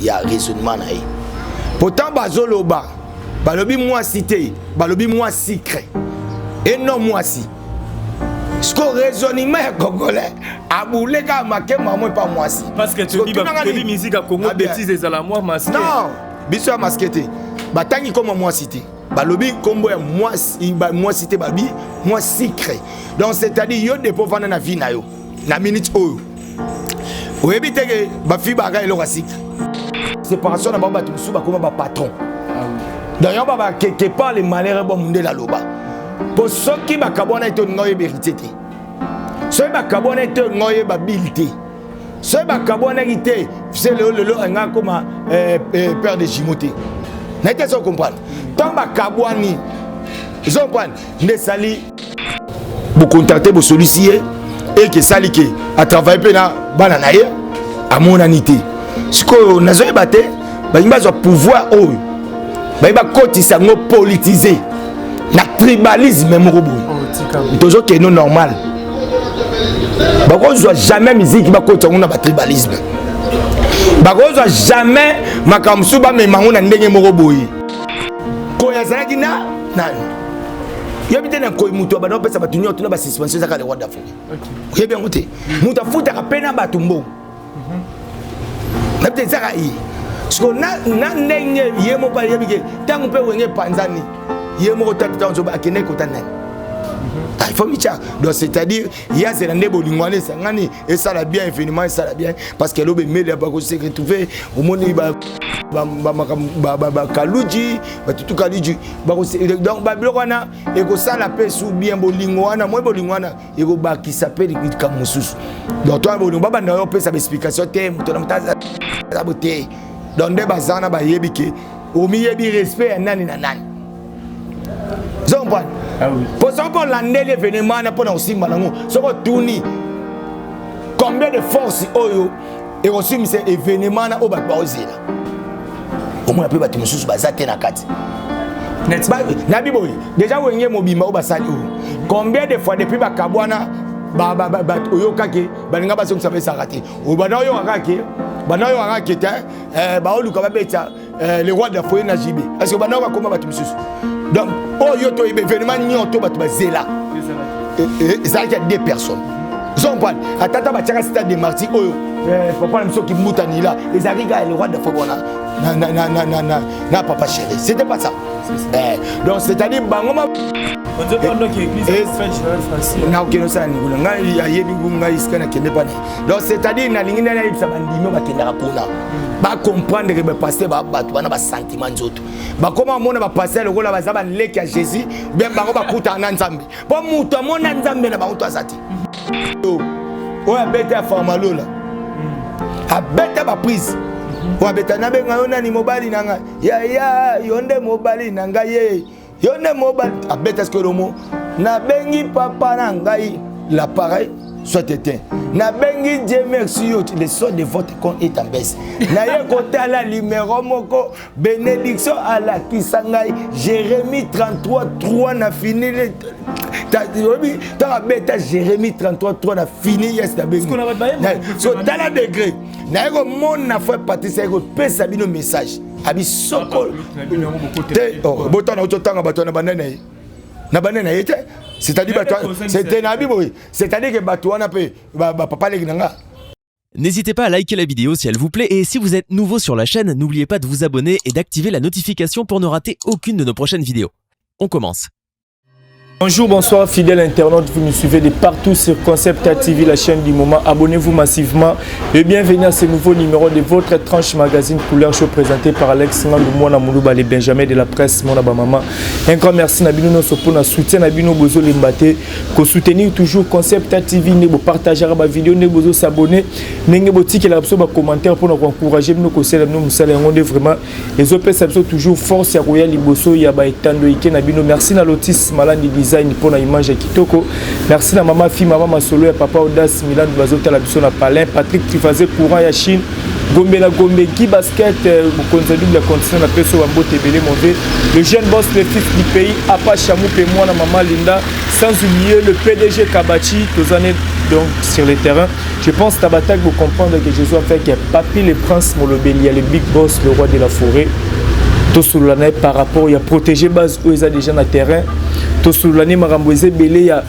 Ya raisonnement na ye, pourtant bazoloba, balobi mwasi te, balobi mwa sucre et non mwasi. Siko raisonnement ya Congolais abule kaka makema mo epa mwasi. Parce que toyebi musique ya Congo, bêtise ezala mwa masque. Non, biso ya masque te. Batangi koma mwasi te, balobi nkombo ya mwasi, mwasi te, babi mwa sucre. Donc c'est-à-dire yo depo vanda na vie na yo na minute oyo, oyebi te ke bafille baka eloko ya sucre. Séparation na bango, bato mosusu bakoma bapatron. Donc yango baba quelque part le malheur bo mundele aloba, mpo soki bakabwana ete olinga oyeba Héritier te, soki bakabwana ete olinga oyeba Bill te, soki bakabwanaki te se lelo lelo anga akoma père de jumeau te. Naye te, so comprendre, ntango bakabwani, ozo comprendre nde esali bocontacte, bosolisi ye eke esali ke atravaille mpe na bana na ye, amonani te. Sikoyo nazoyeba te, balingi bazwa pouvoir oyo, bayi bakotisa yango politise na tribalisme moko boye. Tozokende normal, bakozwa jamais miziki bakotisa yango na batribalisme, bakozwa jamais makambo mosusu bamema yango na ndenge moko boye. Koyo azalaki na nani, yebi te na koyi moto abanda kopesa bato nyonso na basuspension, ezaka le roi d'Afrique. Oyebi yango te, moto afutaka mpe na bato mbongo nayebi te, ezaka ye. Siko na ndenge ye moko ayebi ke ntango mpe Wenge epanzani, ye moko tata ntango zoba akende kota nani, il faut mitya. Donc c'est-à-dire ye azela nde bolingo wana esangani, esala bien, événement esala bien, parce que elobi emeli bakose retrouve. Omoni bakaluji, batutu kaluji, donc babiloko wana ekosala mpe su bien. Bolingo wana, moi bolingo wana ekobakisa mpe likambo mosusu. Donc to bolingo babanda oyo opesa baexplication te, moto na moto aza bo te. Donc nde baza wana, bayebi ke omiyebi respect ya nani na nani, ozo comprendre? Po soki mpo olandeli événement wana mpona kosimba nango, soki otuni combien de force oyo ekosimbisa événement wana oyo bato baozela, omona mpe bato mosusu baza te na kati. Nabi boye déjà, Wenge mobimba oyo basali oyo, combien de fois depuis bakabwana oyokaki balinga bazongisa? Besaka te. Banda oyokaka ke, banda oyokaka ke te, baoluka babeta le roi de la foyer na JB, parce que banda bakoma bato mosusu. Donc oyo toyeba événement nyonso bato bazela ezalaki ya deux personnes, ozo comprendre? Atata batiaka stade de Martyr oyo papa na biso Kimbuta nila, ezalaki kaka le roi de la foyer wana na papa chéri, c'était pas ça. Donc c'est-à-dire bango nakokende osala nikuna, ngai ayebi ngai esika nakende pana. Donc c'est-à-dire nalingi nde nayebisa bandimi oyo bakendaka kuna, bacomprendre ke bapasteur bato bana basentiment nzoto, bakoma amona bapasteur lokola baza baleki ya Jésus, bien bango bakutana na Nzambe, mpo moto amona Nzambe na bango to aza te. Oyo abeta ya Farmalola, abeta baprise oyo abeta, nabenga yo nani, mobali na ngai, yaya, yo nde mobali na ngai ye, yo nde mobali. Abeta sikoyo lomo, nabengi papa na ngai, l'appareil soit éteint, nabengi Dieu merci, yo le son de votre compte est en baisse. Naye kotala numéro moko, bénédiction alakisa ngai Jérémie 33 3 na fini. Oyebi ntango abeta Jérémie 33 3 na fini, yes, nabengi so. Tala degré naye komona frère Patrice aye kopesa bino message, abi soko te botana ototanga bato na bande na ye, na bande na ye te. C'est-à-dire bato, c'était na abi boye, c'est-à-dire que bato wana mpe bapapa leki na nga. N'hésitez pas à liker la vidéo si elle vous plaît et si vous êtes nouveau sur la chaîne, n'oubliez pas de vous abonner et d'activer la notification pour ne rater aucune de nos prochaines vidéos. On commence. Bonjour, bonsoir fidèles internautes, vous nous suivez de partout sur Concept TV, la chaîne du moment. Abonnez-vous massivement et bienvenue à ce nouveau numéro de votre tranche magazine Couleur Show présenté par Alex Ngandou Mwana Moulouba, les Benjamin de la presse, mon maman. Un grand merci na bino pour na soutien na bino bozo lembate, ko soutenir toujours Concept TV, ne bo partager ba vidéo, ne bozo s'abonner, ndenge botikela biso ba commentaire pour nous encourager bino kosala bino mosala yango nde vraiment ezopesa biso toujours force ya koya liboso ya baetando ike na bino. Merci na Lotis Malandi Design mpona image ya kitoko. Merci na mama fi, mama masolo ya papa Audace Milan, bazotala biso na Palin. Patrick Trifaze, courant ya Chine, Gombe na Gombe, Guy Basket, mokonzi ya double continent, na peso bambote ebele. Mauvais le jeune boss, le fils du pays, apa Chamou mpe mwana mama Linda, sans oublier le PDG Kabachi, tozane. Donc sur le terrain, je pense Tabatak vous comprendre que je suis avec Papy le Prince Molobeli, le big boss, le roi de la forêt. Tosolola na ye par rapport ya protéger base oyo eza déjà na terrain. Tosolola ne makambo eza ebele ya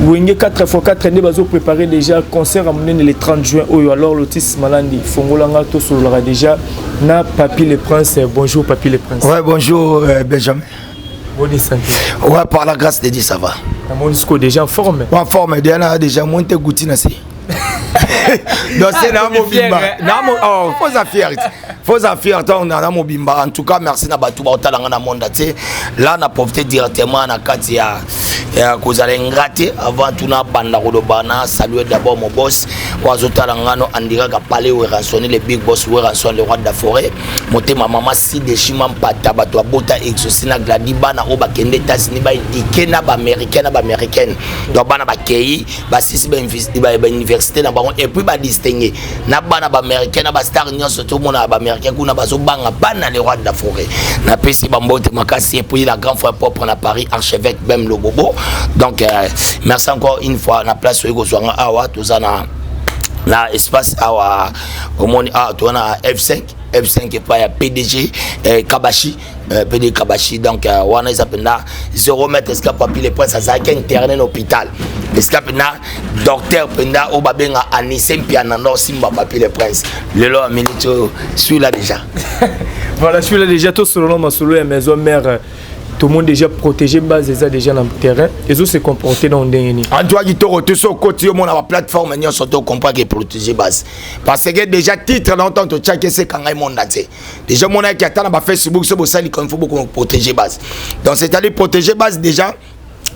Wenge 4x4 nde bazopréparer déjà concert ya monene le 30 juin oyo. Alors Lotis Malandi fongolanga, tosololaka déjà na Papy le Prince. Bonjour Papy le Prince. Ouais, bonjour Benjamin. Bonne santé? Ouais, par la grâce de Dieu, ça va. Namoni sikoyo déjà en forme. En forme, déjà, déjà monte gouti na se. Donc c'est na mobimba. Na mo oh, faut ça fier. Faut ça fier donc na mobimba. En tout cas, merci na bato ba otalanga na monde entier. Là na profiter directement na kati ya kozala ingrate. Avant tout, na banda koloba, na saluer d'abord mon boss oyo azotala ngano andiraka palais Werrason, le big boss Werrason, le roi de la forêt, motema mama Side Shima Mpata, bato abota Exaucé na Gladi, bana oyo bakende États-Unis, baéduqué na baaméricain na baaméricaine. Donc bana bakei, basisi bauniversité na bango et puis badistingue na bana baaméricain na bastar nyonso. Tomona baaméricain kuna bazobanga bana le roi de la forêt. Napesi bambote makasi. Et puis la grand frère propre na Paris, archevêque Bem Lobobo. Donc merci encore une fois na place oyo kozwanga awa. Toza na espace awa, omoni awa toza na F5, F5 epai ya PDG Kabashi, PD Kabashi. Donc wana eza mpenza 0 mètre esika Papi le Prince azalaki interne na hôpital, esika mpenza docteur mpenza oyo babenga Anise Mpiana ndo osimba Papi le Prince. Lelo ya minute oyo, suis là déjà. Voilà, suis là déjà. Tosolola masolo ya maison mère. Tout le monde déjà protégé base eza déjà na terrain, ezo se comporter dans ndenge nini? En tout cas kitoko. To so okoti, yo mona baplateforme nyonso, to comprend ke protéger base, parce que déjà titre na ntango totiaki esekanga monde entier. Déjà monaki ata na bafacebook so bosali comme il faut beaucoup protéger base. Donc c'est-à-dire protéger base déjà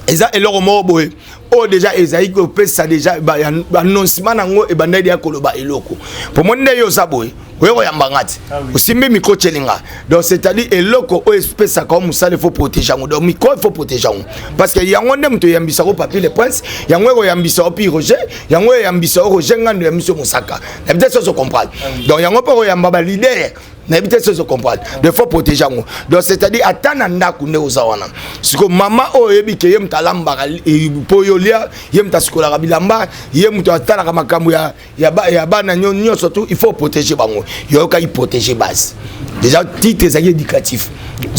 eza eloko moko boye oyo déjà ezali kopesa déjà baannoncement nango. Ebandaki ya koloba eloko po moni nde yo oza boye, oye koyamba nga ti osimbi micro tyelinga. Donc c'est-à-dire eloko oyo epesaka o mosala, il faut protéger yango. Donc micro, il faut protéger yango, parce que yango nde moto eyambisaka Papi le Prince, yango ekoyambisa o pi Roger, yango eyambisa o Roger Ngando, eyambisa o Mosaka, nayebi te soso comprendre. Donc yango mpe koyamba baleader, nayebi te soso comprendre. Donc faut protéger yango. Donc c'est-à-dire ata na ndako nde oza wana siko, mama oyo oyebi ke ye moto alambaka mpo yo lia, ye moto asikolaka bilamba, ye moto atalaka makambo ya bana nyonso tu, il faut protéger bango. Yoyokaki protéger base, déjà titre ezalaki éducatif,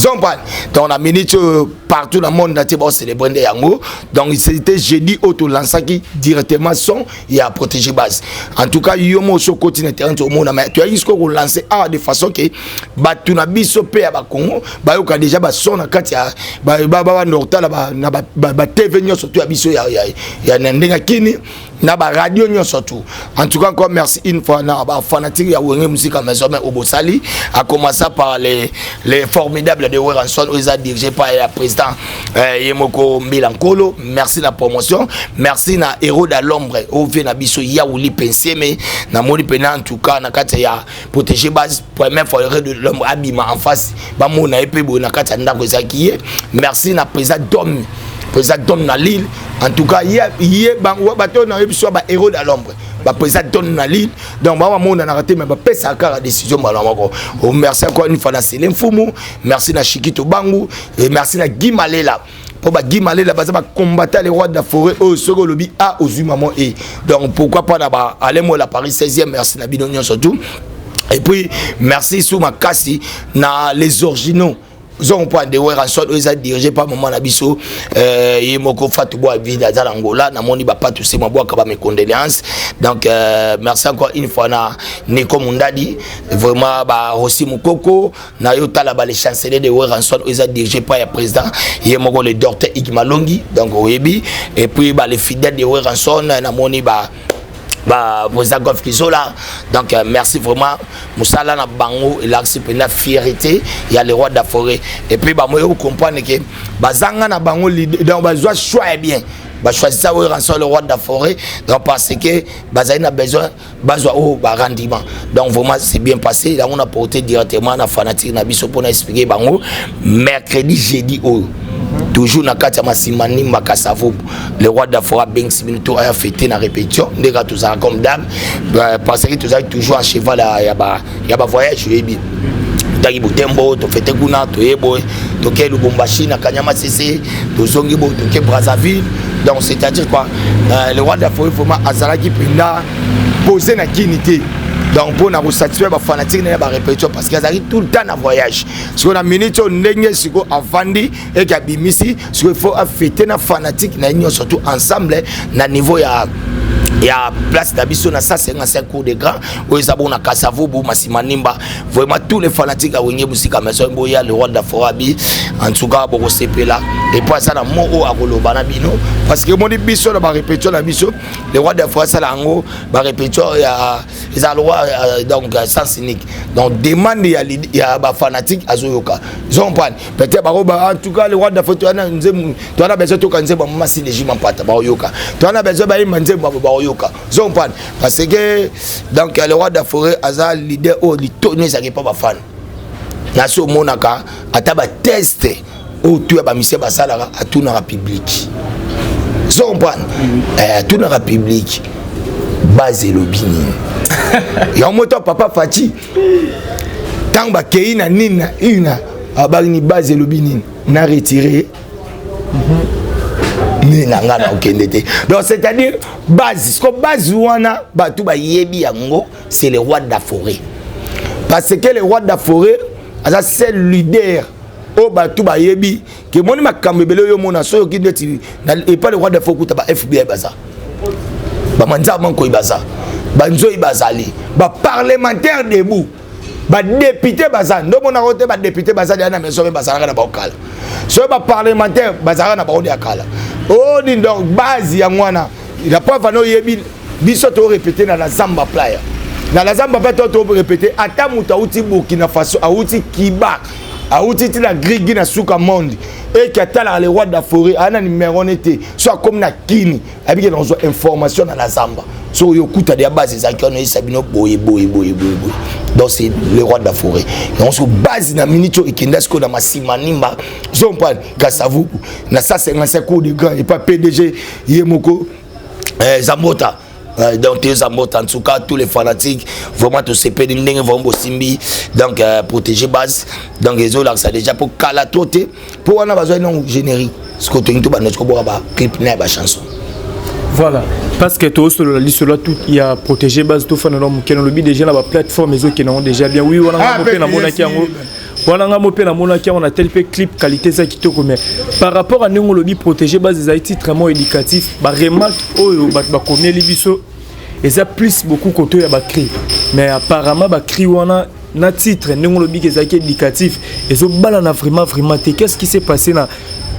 comprendre. Donc na minute oyo, partout na monde entier baocélébrer nde yango. Donc c'était jeudi oyo tolançaki directement son ya protéger base. En tout cas yo mo oso okoti na terrain, omona, mais toyaki sikoyo kolancer awa de façon ke bato na biso mpe ya bakongo bayoka déjà bason na kati ya babanda kotala na batv nyonso to ya biso ya na ndenge kini na baradio nyonso tu. En tout cas encore merci une fois na bafanatique ya Wenge Musica Maison Mère obosali, à commencer par les formidables de Werrason oyo eza dirigé par ya président ye moko Mbila Nkolo. Merci na promotion, merci na héros de l'ombre ovie na biso Yauli Penseme. Namoni mpena en tout cas na kati ya protéger base, première fois héros de l'ombre abima en face, bamona ye mpe boye na kati ya ndako ezalaki ye. Merci na président Dom, président Dom na Lille. En tout cas ye bato oyo nayebi so bahéros de l'ombre, baprésident Don na Lille. Donc babamonanaka te, mais bapesaka kaka décision mbala moko. Merci encore une fois na Sele Mfumu, merci na Shikito Bangu et merci na Guy Malela, mpo baGuy Malela baza bacombattant le roi de la forêt oyo soki olobi a ozwi mamo e. Donc pourquoi pas na ba Alemola Paris 16e. Merci na bino nyonso tout. Et puis merci sous makasi na les originaux ozocomprendre de Werrason oyo eza dirigé par mama na biso ye moko Fatou Bwa Vide, aza na Ngola. Namoni bapatu se mabwaka ba mes condoléances. Donc merci encore une fois na Nico Mundadi, vraiment ba Rossi Mukoko na yo tala ba les chanceliers de Werrason oyo eza dirigé par ya président ye moko le docteur Ikmalongi. Donc oyebi, et puis ba les fidèles de Werrason, namoni ba président Golf Kizola. Donc merci vraiment, mosala na bango elakisi mpenza fierté ya le roi de la forêt. Et puis bamoyo comprendre ke bazanga na bango, donc bazwa choix ya bien, bachoisisa Werrason le roi de la forêt, donc parce que bazali na besoin bazwa oyo barendement. Donc vraiment c'est bien passé. Yango na porté directement na fanatique na biso mpona expliquer bango mercredi, jeudi oyo, toujours na kati ya Masima Nimba Kasavubu, le roi de la forêt abengisi bino to aya fête na répétition ndenge tozala comme d'hab, parce que tozalaki toujours en cheval ya bavoyage. Oyebi, totaki Butembo, tofete kuna, toye boye, toke Lubumbashi na Kanyama Sese, tozongi boye, toke Brazzaville. Donc c'est-à-dire quoi, le roi de la forêt vraiment azalaki mpenza posé na kini te, donc mpo na kosatisfaire bafanatique na ye, barépétition, parce que azalaki tout le temps na voyage. Sikoyo na minute oyo, ndenge sikoyo avandi eke abimisi, sikoyo il faut afêter na fanatique na ye nyonso tout ensemble na niveau ya place na biso na 155 cours de grand oyo eza bongo na Kasavubu, Masimanimba. Vraiment, tous les fanatiques ya Wenge Musica Maison, boya. Le roi de la forêt abi en tout cas bokosepela. Et puis aza na mo oyo akoloba na bino, parce que omoni biso na barépétition na biso, le roi de la forêt asala yango barépétition ya eza le roi, donc sens unique. Donc demande ya bafanatique azoyoka, ozocomprendre peut-être bakoba. En tout cas, le roi de la forêt, towana nzembo, towana besoin toyoka nzembo ya Mama Sileji Mampata, baoyoka. Towana besoin bayemba nzembo, baoyoka, ozocomprendre, parce que donc le roi de la forêt aza leader oyo litono ezalaki mpa bafana na so. Omonaka ata batest oyo tu ya bamisie basalaka, atunaka public, zo comprendre, atunaka public base elobi nini. Yango moto papa Faci, ntango bakei na nini na una, abaki ni base elobi nini, na retire nini na ngai na okende te. Donc c'est-à-dire base, siko base wana bato bayebi yango, c'est le roi de la forêt, parce que le roi de la forêt aza seul leader oyo bato bayebi ke moni makambo ebele oyo omona. So oyoki neti epa le roi de la forêt, okuta ba FBI baza, bamanzaka mankoi baza, banzoi bazali, baparlementaire debout, badéputé baza. Nde omonaka te, badéputé baza deya na maison, mpe bazalaka na baokala. Soki baparlementaire bazalaka na baode ya kala oni. Donc base yango wana, la preuve wana oyebi biso torépété na la Zamba Playa. Na la Zamba Playa to torépété, ata moto awuti Burkina Faso, awuti Kiba, awuti ntina Grigi na suka monde, eke atalaka le roi de la forêt, aya na numero ne te. So akomi na kini, ayebiki na kozwa information na la Zamba. So oyo okuta deya base ezalaki wana, oyesa bino boye boye boye boye boye. Donc c'est le roi de la forêt. Yango siko base na minute oyo ekenda sikoyo na Masimanimba, ozocomprendre, Kasavubu na 155 cours de grand epa PDG ye moko Zambota. Donc toza mbota. En tout cas, tous les fanatiques, vraiment tosepeli ndenge vraiment bosimbi. Donc protéger base, donc ezolakisa déjà mpo kala to te, mpo wana bazwaki nango générique. Sikoyo tolingi tobanda sikoyo boka baclip na ya bachanson. Voilà, parce que tosolola lisolo tout ya protéger base, tofanda na moke. Nalobi déjà na baplateforme ezokende yango déjà bien. Oui, wana nga mpe namonaki yango, wana nga mo mpe namonaki yango na tel mpe clip, qualité eza kitoko. Mais par rapport à ndenge olobi protéger base ezali titre moko éducatif, baremarque oyo bato bakomeli biso eza plus beaucoup koto ya bacri. Mais apparemment bacri wana na titre, ndenge olobi ezalaki éducatif, ezobalana vraiment vraiment te. Qu'est-ce qui s'est passé na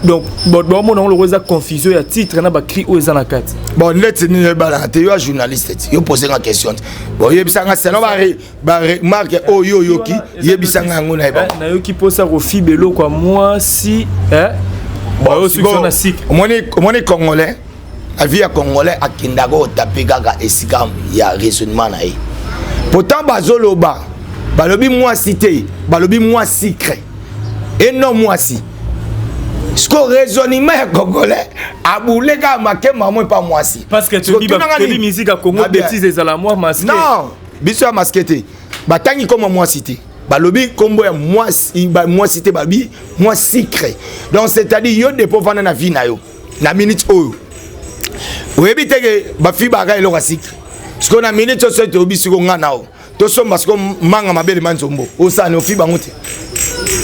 donc baomona yango loko eza confusion ya titre na bacri oyo eza na kati? Bon, neti nini ebalaka te? Yo ya journaliste ti yo pose nga question te. Bon, oyebisanga selon baremarque oyo oyoki, yebisanga yango na yeba. Nayoki mposa kofiba eloko ya mwasi. Omoni congolais, avis ya congolais akendaka otape kaka esika ya raisonnement na ye. Pourtant bazoloba, balobi mwasi te, balobi mwa sucre et non mwasi. Siko raisonnement ya congolais abule kaka makema mo epa mwasi. Parce que toyebi musique ya Congo, bêtise ezala mwa masque. Non, biso ya masque te. Batangi kombo mwasi te, balobi kombo ya mwasi, mwasi te, balobi mwa sucre. Donc c'est-à-dire yo depo vanda na vie na yo na minute oyo, oyebi te ke bafi baka eloko ya sucre. Sikoyo na minute oyo, soki toyobi siko nga na o tosomba siko manga mabele ma nzombo, osala ofi bango te.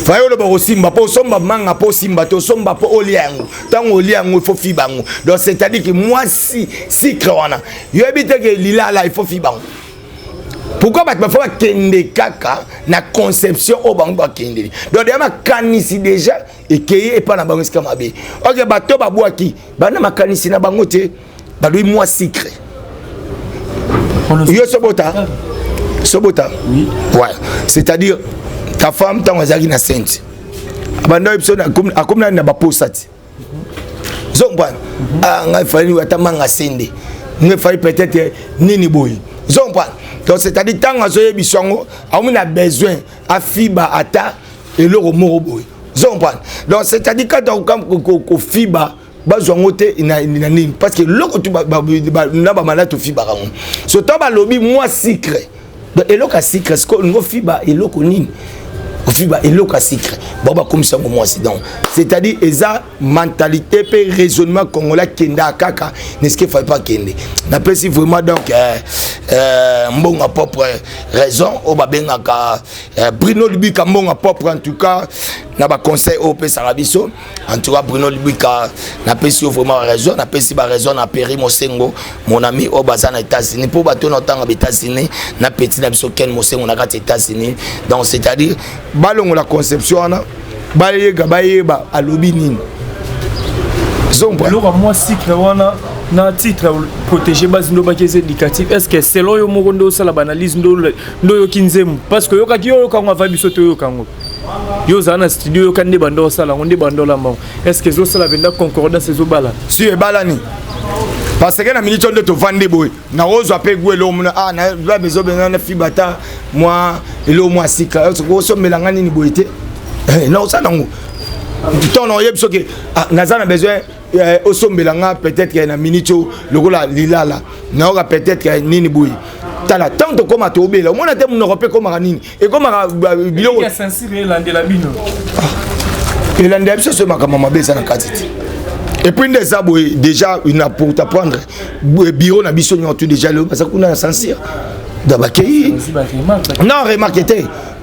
Faye oloba kosimba mpo osomba manga, mpo osimba te, osomba mpo olia yango. Ntango olia yango, il faut fi bango. Donc c'est-à-dire ke mwasi sucre wana, yoyebi te ke lilala, il faut fi bango. Pourquoi bato bafo bakende kaka na conception oyo bango bakendeli? Donc deya makanisi déjà ekei epa na bango esika mabe. Ok, bato babwaki bana makanisi na bango te, balobi mwa sucre. Yo sobota sobota, ouais, c'est-à-dire ta femme, ntango azalaki na sainte, abanda biso akomi nani na baposa ti zompana. Ngai fali ata manga sende, ngai fali peut-être nini boye, zompana. Donc c'est-à-dire ntango azoyebiso yango, akomi na besoin afiba ata eloko moko boye, zompana. Donc c'est-à-dire kata kofiba, bazwa yango te na nini, parce que eloko tu na bamaladi tofibaka yango. So ntango balobi mwa sucre, donc eloko ya sucre, siko olingo fiba eloko nini? Ofiba eloko ya sucre, bao bakomisa yango mwasi. Donc c'est-à-dire eza mentalité mpe raisonnement congolais akendaka kaka neske fai pas akende. Napesi vraiment donc mbongo propre raison oyo babengaka Bruno Libika, mbongo propre. En tout cas na baconseil oyo opesaka biso, en tout cas Bruno Libika, napesi yo vraiment raison. Napesi baraison na Peri Mosengo, mon ami, oyo baza na États-Unis, mpo bato na otanga ba États-Unis, na petit na biso Ken Mosengo na kati États-Unis. Donc c'est-à-dire balongola conception wana, bayega bayeba alobi nini. Eloko mwa sucre wana na titre Protéger Base, nde obaki eza éducatif. Est ce que selon yo moko nde osala baanalyse, nde oyoki nzembo, parce que oyokaki yo oyoka yango avant biso toyoka yango, yo ozala na studio, oyoka nde bando osala yango, nde bando olamba yango, est ce que ezosala mpenza concordance, ezobala? Si ebalani, parce que na miniti oyo nde tovandi boye, nakozwa mpe gu eloko mona, ah, na besoin mpenza na fiba ata mwa eloko mwa sika, osombelanga nini boye te, naosala yango. Ntongo na oyebi soki naza na besoin osombela nga peut-être na miniti oyo lokola lilala nayoka peut-être nini boye. Tala, ntango tokóma tobela, omona te monoko mpe ekomaka nini, ekomaka biloko. Elandela bino. Elandela biso so makambo mabe eza na kati te. Et puis nde eza boye déjà na pour t'apprendre, bureau na biso nyonso déjà lelo baza kuna na censure. Donc bakei non remarque te.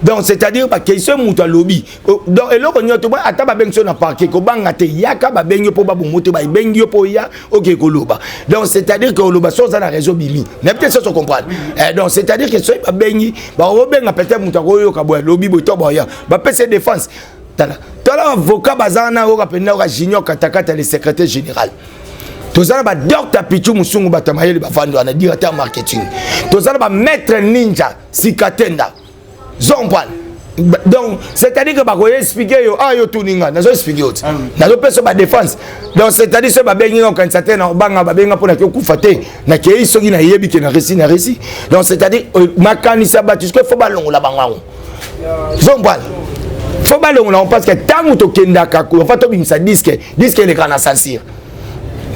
Donc c'est-à-dire bakei so moto alobi, donc eloko nyonso, ata babengi so na parquet, kobanga te, yaka. Babengi yo mpo babongo te, babengi yo mpo ya oke koloba. Donc c'est-à-dire que oloba so oza na réseau bimi, nayebi te soso comprendre. Donc c'est-à-dire que soki babengi, bakobenga peut-être moto akoyoka boye, alobi boye to boya, bapesa défense. Tala, tala avocat baza wana, oyoka mpenza, oyoka Junior Katakata, le secrétaire général. Toza na badocteur Pichu Mosungu, bato ya mayele bavandi wana, directeur marketing. Toza na bamaître ninja Sikatenda zompane. Donc c'est-à-dire que bakoya expliquer yo, ah, yo tuninga, nazo expliquer yo te, nazopesa badéfense. Donc c'est-à-dire soki babengi nga, okanisa te na obanga. Babenga mpo nake okufa te, nakei soki nayebi ke na réussi, na réussi. Donc c'est-à-dire makanisi ya bato soki faut balongola bango yango zompane, faut balongola yango, parce que ntango tokendaka fa tobimisa disque, disque elekaka na censure.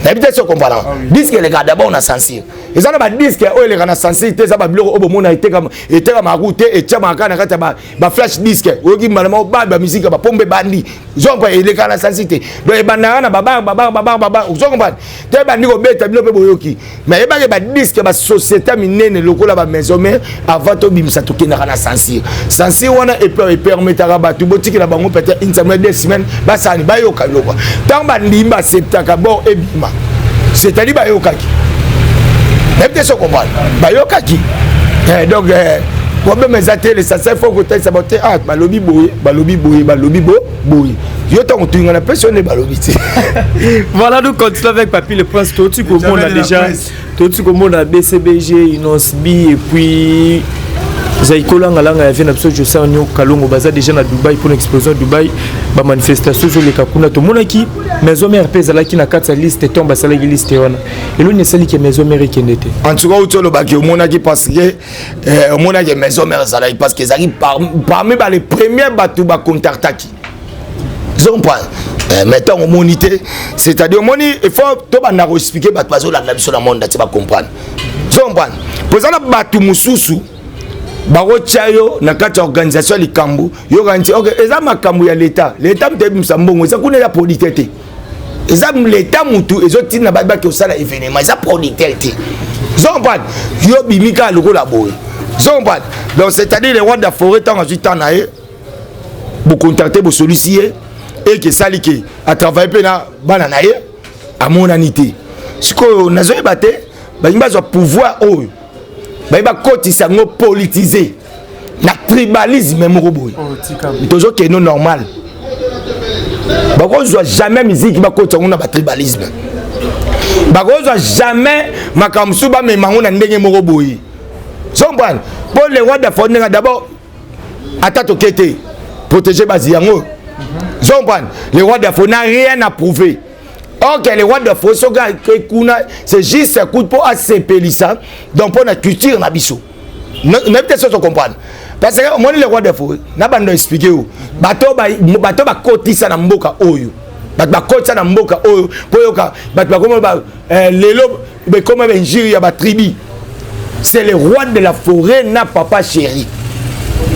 Nayebi te so comprendre. Disque elekaka d'abord na censure. Eza na badisque oyo eleka na censure te, eza babiloko oyo bomona etekamaka ku te, etiamaka kaka na kati ya baflash disque. Oyoki mbala moko ba bamusike bapombe ebandi zompa, elekaka na censure te. Donc ebandaka na babar babar babar babar, ozo comprendre te, ebandi kobeta bino mpe boyoki. Mais yebaki badisque basociété minene lokola bamaison mère, avant tobimisa tokendaka na censure. Censure wana epermetaka bato botikela bango peut-être une semaine, 2 semaines, basani bayoka biloko. Ntango bandimi baseptaka bon ebima, c'est-à-dire bayokaki, nayebi te so comprendre, bayokaki. Donc problème eza te. L'essentiel faut kotalisa bato te, ah, balobi boye, balobi boye, balobi boye. Yo ntango toyinga na pesi yo nde balobi te. Voilà, nous continuons avec Papy le Prince. Toti komona déjà, toti komona BCBG, Innoss'B et puis Zaiko Langa Langa ya vie na biso Joser Nio Kalongo, baza déjà na Dubai pour explosion Dubai, bamanifestation ezoleka kuna. Tomonaki Maison Mère mpe ezalaki na kati ya liste. Ntongo basalaki liste wana, eloni esaliki Maison Mère ekende te? En tout cas uti olobaki, omonaki, parce que omonaki Maison Mère ezalaki, parce que ezalaki parmi ba les premiers bato bacontactaki, comprendre. Mais ntango omoni te, c'est-à-dire omoni, il faut tobanda koexpliquer bato bazolanda biso na monde ati bacomprendre, comprendre, po eza na bato mosusu bakotia yo na kati ya organisation ya likambo. Yoka nti ok, eza makambo ya leta, leta moto ebimisa mbongo, eza kuna, eza producteur te, eza leta mutu ezotinda bato baki kosala événement, eza producteur te, comprendre. Yo bimi kaka lokola boye, comprendre. Donc c'est-à-dire le roi de la forêt, ntango azwi temps na ye, bocontacte, bosolisi ye, eke esali ke atravaille mpe na bana na ye, amonani te. Sikoyo nazoyeba te, balingi bazwa pouvoir oyo, bayi bakotisa yango politise na tribalisme moko boye. Tozokende normal, bakozwa jamais musique bakotisa yango na batribalisme, bakozwa jamais makambo mosusu bamema yango na ndenge moko boye, comprendre. Mpo le roi de forêt, ndenge d'abord ata toke te protéger basi yango, comprendre, le roi de forêt n'a rien à prouver. Ok, le roi de forêt soki ake kuna, c'est juste coup mpo asepelisa, donc mpo na culture na biso. Nayebi te soki comprendre, parce que omoni le roi de forêt na bando expliquer yo, bato bato bakotisa na mboka oyo, bato bakotisa na mboka oyo mpo yoka bato bakoma lelo bekoma bainjure ya batribu, c'est le roi de la forêt na papa chéri.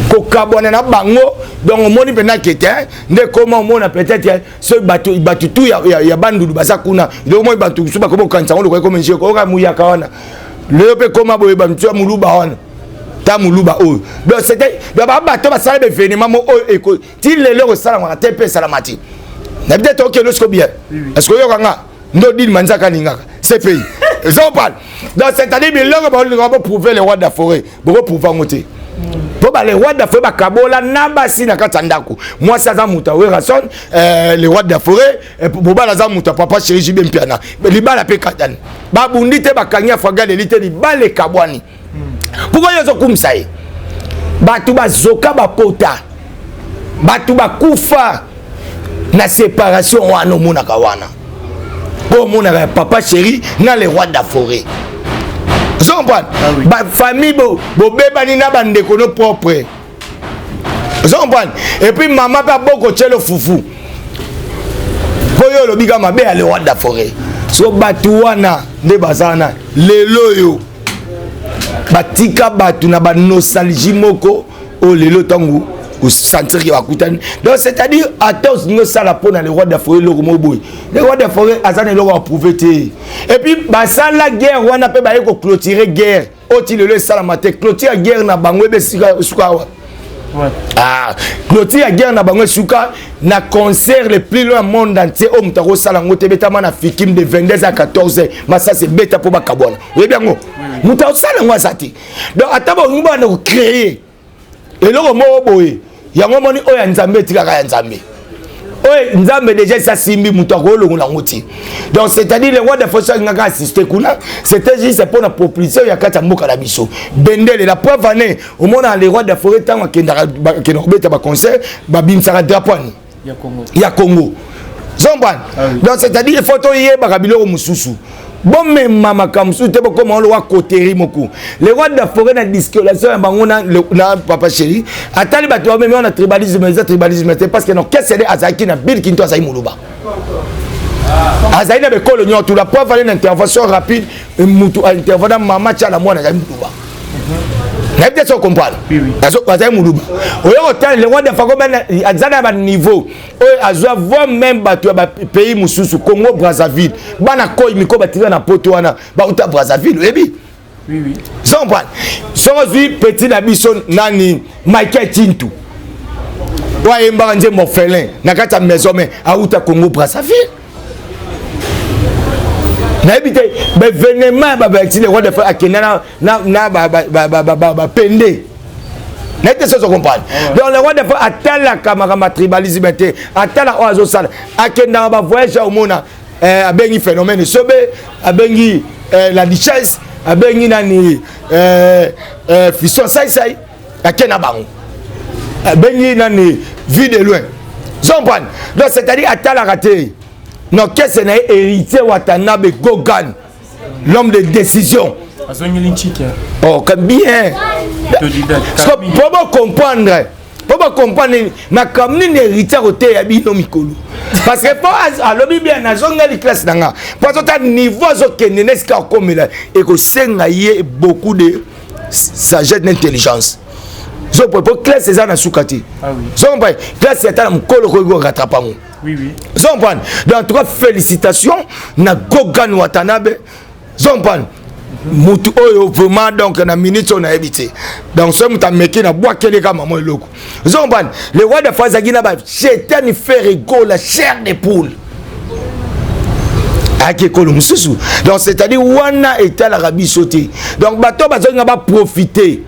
Kokabwana na bango, donc omoni mpenza kete nde koma omona peut-être soki bato bato tu ya, ya, ya Bandundu baza kuna. Nde omoni bato mosusu bakomi kokanisa yango lokola ekomi njeko oyoka muyaka wana lelo mpe koma boye, bato ya moluba wana ta moluba oyo. Donc c'était, donc babato basala baévénement mo oyo eko ti lelo ekosalamaka te mpe esalama te. Nayebi te, tokende siko bien. Est ce que oyoka nga ndo dini manzaka alingaka CPI ezopala? Donc c'est-à-dire biloko baolinga boprouve le roi de la forêt, bokoprouve yango te, mpo ba le roi de la forêt bakabola na basi na kati ya ndako. Mwasi aza moto ya Werrason, le roi de la forêt, mobali aza moto ya papa chéri JB Mpiana. Libala mpe katani, babundi te, bakangi afagaleli te, libala ekabwani. Pourquoi yo ozokumisa ye? Bato bazoka bapota, bato bakufa na séparation wana. Omonaka wana mpo omonaka ya papa chéri na le roi de la forêt, ozo comprendre? Bafamille bobebani na bandeko no propre, ozo comprendre? Et puis mama mpe aboko tielo fufu mpo yo olobi ka mabe ya le roi de la forêt. So bato wana nde baza wana lelo oyo, batika bato na banostalgie moko oyo lelo ntango osentir ke bakutani. Donc c'est-à-dire ata olingi osala mpo na le roi de la forêt eloko moko boye, le roi de la forêt aza na eloko aprouve te. Et puis basala guerre wana mpe baye koclôturer guerre oyo ti lelo esalama te. Clôture ya guerre na bango ebe suka awa. Ah, clôture ya guerre na bango esuka na concert le plus loin monde entier oyo moto akosala yango te, ebetama na Fikim de 22 à 14, masasi ebeta mpo bakabwana. Oyebi yango, moto akosala yango aza te. Donc ata bolingi bana kocréer eloko moko boye, yango moni oyo ya Nzambe etikaka ya Nzambe, oyo Nzambe déjà esi asimbi, moto akolongola yango ti. Donc c'est-à-dire le roi de forêt alingaka assiste kuna, c'était juste mpona propulsion ya kati ya mboka na biso bendele. La preuve ane omona le roi de forêt ntango akendaka kobeta baconcert, babimisaka drapeau ani ya Congo zombwana. Donc c'est-à-dire il faut toyebaka biloko mosusu, bomema makambo mosusu te, bokoma olowa coterie moko. Le roi de la forêt na disculation ya bango na papa chéri, atali bato bamemi wana tribalisme, eza tribalisme te, parce que na orchestre azalaki na Bill Kinto, azali moluba, azali na bekolo nyonso. La preuve ale na intervention rapide, mutu intervenant mama Tiala mwana azali moluba. Nayebi te so comprendre, azali moluba. Oyo kotala le roi de fago aza na baniveau oyo azwa voi même bato ya bapays mosusu, Congo Brazzaville, bana koi miko batika na poto wana bauta Brazzaville, oyebi so comprendre? Soki ozwi petit na biso nani, Michael Tintu oyo ayembaka nzembo orphelin na kati ya maison, mais auta Congo Brazzaville. Nayebi te, baévénement ya babakisi, le roi de akenda na bapende. Nayebi te soki comprendre. Donc le roi de atalaka makambo ya tribalisme te, atala oyo azosala, akendaka bavoyage, omona abengi phénomène sobe, abengi la duchesse, abengi nani, fiston saisai, ake na bango, abengi nani, vie de loin, comprendre? Donc c'est-à-dire atalaka te na orchestre na ye Héritier Watanabe Gogan, l'homme de décision. Oh bien, po bocomprendre, po bocomprendre makambo nini Héritier akoteya bino mikolo, parce que po alobi bien, nazongeli classe na nga, po azota niveau azokende na esika akomela, ekosenga ye beaucoup de sagesse d'intelligence. So po classe eza na suka te. So comprendre, classe ata na mokolo koki korattraper yango. So comprendre? Donc en tout cas félicitations na Gogan Watanabe. So comprendre, mutu oyo vraiment, donc na minute oyo nayebi te. Donc soki moto ameki na bwakeli ka mama eloko. Ozo comprendre, le roi de forêt azalaki na bashetani Ferre Gola, chair de poule, ayaki ekolo mosusu. Donc c'est-à-dire wana etalaka biso te. Donc bato bazolinga baprofite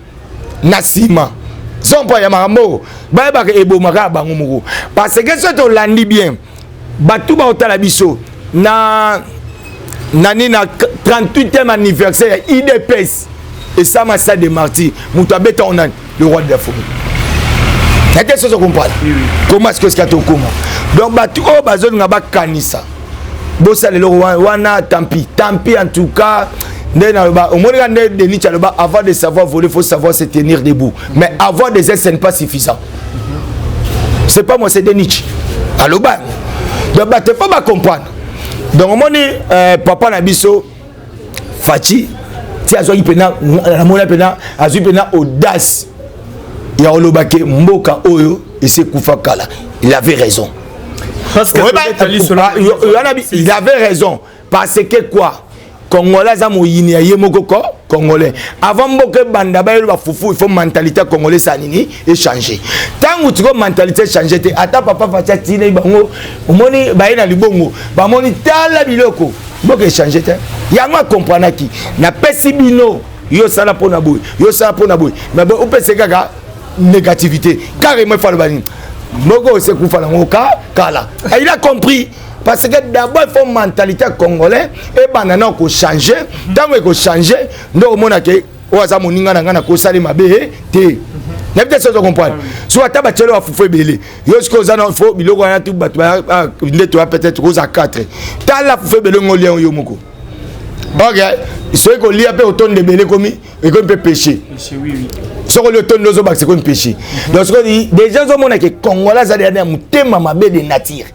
na nsima so mpo ya makambo bayebaka ebomaka ya bango moko, parce que soki tolandi bien, bato baotala biso na nani, na 38e anniversaire ya UDPS esama stade de Martyr, moto abeta o nani? Le roi de la forêt. Nate sozo comprendre comment est-ce que esika tokóma. Donc bato oyo bazolinga bakanisa bosala eloko wana, tant pis, tant pis. En tout cas nde naloba, omoni ka nde Denis aloba: avant de savoir voler, faut savoir se tenir debout, mais avoir des ailes, ce n'est pas suffisant. C'est pas moi, c'est Denis aloba. Donc bato faut bacomprendre. Donc omoni papa na biso Fatshi ti azwaki mpena, namoni mpena azwi mpena audace. Ya koloba ke mboka oyo esi ekufa kala, il avait raison. Parce que il avait raison, parce que quoi? Congolais aza moyini ya ye moko. Ko congolais, avant mboka ebanda, bayelo bafufu, il faut mentalité congolais esa nini? Échange. Ntango tiko mentalité échange te, ata papa Fatshi atindi bango, omoni baye na libongo, bamoni tala biloko, mboka échange te. Yango akomprenaki: napesi bino, yo osala mpona boye, yo osala mpona boye, mais opesa kaka négativité carrément. Efaloba nini? Moko osekufa nango ka kala. Il a compris, parce que d'abord il faut mentalité congolais ebanda na kochange. Ntango ekochange, nde omona ke oyo aza moninga na ngai, nakosali mabe te. Nayebi te soki comprendre. So ata batielo bafufu ebele, yo soki oza na fo biloko wana tu, bato nde toya peut-être koza 4, tala fufu ebele ngo, olia yo moko. Ok, soki kolia mpe otonda ebele, ekomi mpe péché. Soki olia otonda, ozobakisa, ekomi péché. Donc soki déjà ozomona ke congolais azali ya motema mabe de nature,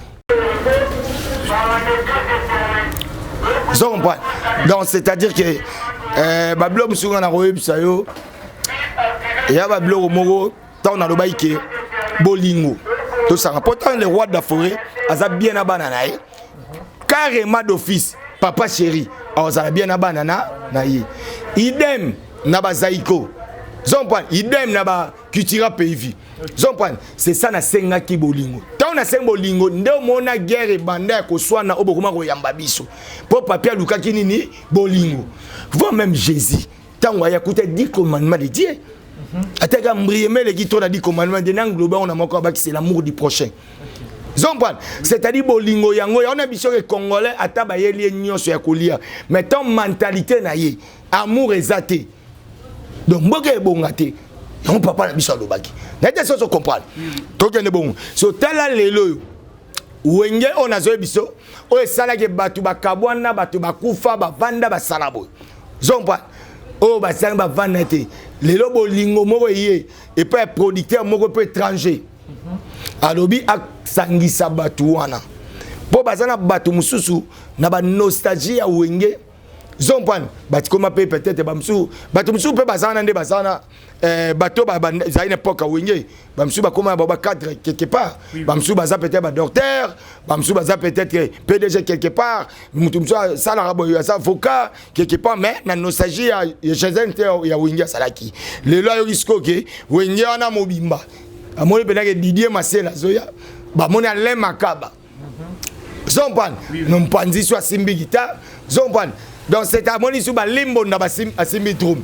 ozo comprendre. Donc c'est-à-dire que babiloko mosusu nga na koyebisa yo, eya babiloko moko. Ntango nalobaki ke bolingo tosanga, mpo ntango le roi de la forêt aza bien na bana na ye, carrément d'office papa chéri azala bien na bana na ye, idem na bazaiko zomprendre, idem na bacultura pays vie zomprendre. C'est ça nasengaki bolingo. Ntango nasengi bolingo, nde omona guerre ebanda ya koswana oyo bokoma koyamba biso, mpo papi alukaki nini? Bolingo. Voire même Jésus, ntango aya kuta 10 commandements de Dieu, ataka mbrieme eleki to na 10 commandements de na ngloba ona moko abaki, c'est l'amour du prochain. Zompane, c'est-à-dire bolingo. Yango yango na biso ke congolais, ata bayeli ye nyonso ya kolia, mais tant mentalité na ye amour eza te, donc mboka ebonga te. Yango papa na biso alobaki naye te. Soso comprendre, tokende bongo. So tala lelo oyo wenge oyo nazoyebi biso, oyo esalaki bato bakabwana, bato bakufa, bavanda, basala boye. Zompane, oyo basangi bavanda te. Lelo bolingo moko eye epai ya producteur moko mpe étranger, alobi asangisa bato wana, mpo baza na bato mosusu na banostalgie ya wenge. Zompane, batikoma mpe peut-être bamosusu, bato mosusu mpe baza wana nde baza wana, bato bazali na époque ya wenge, bamosusu bakóma na bacadre quelque part, bamosusu baza peut-être badocteur, bamosusu baza peut-être PDG quelque part, moto mosusu asalaka boye, aza avocat quelque part, mais na nostalgie ya jeune te ya wenge asalaki. Lelo ayoki sikoyo ke wenge wana mobimba, amoni mpenake Didier Masela azoya, bamoni Alain Makaba zompane no mpanzi so asimbi guitare zompane. Donc c'est amoni so balimbonda asimbi drum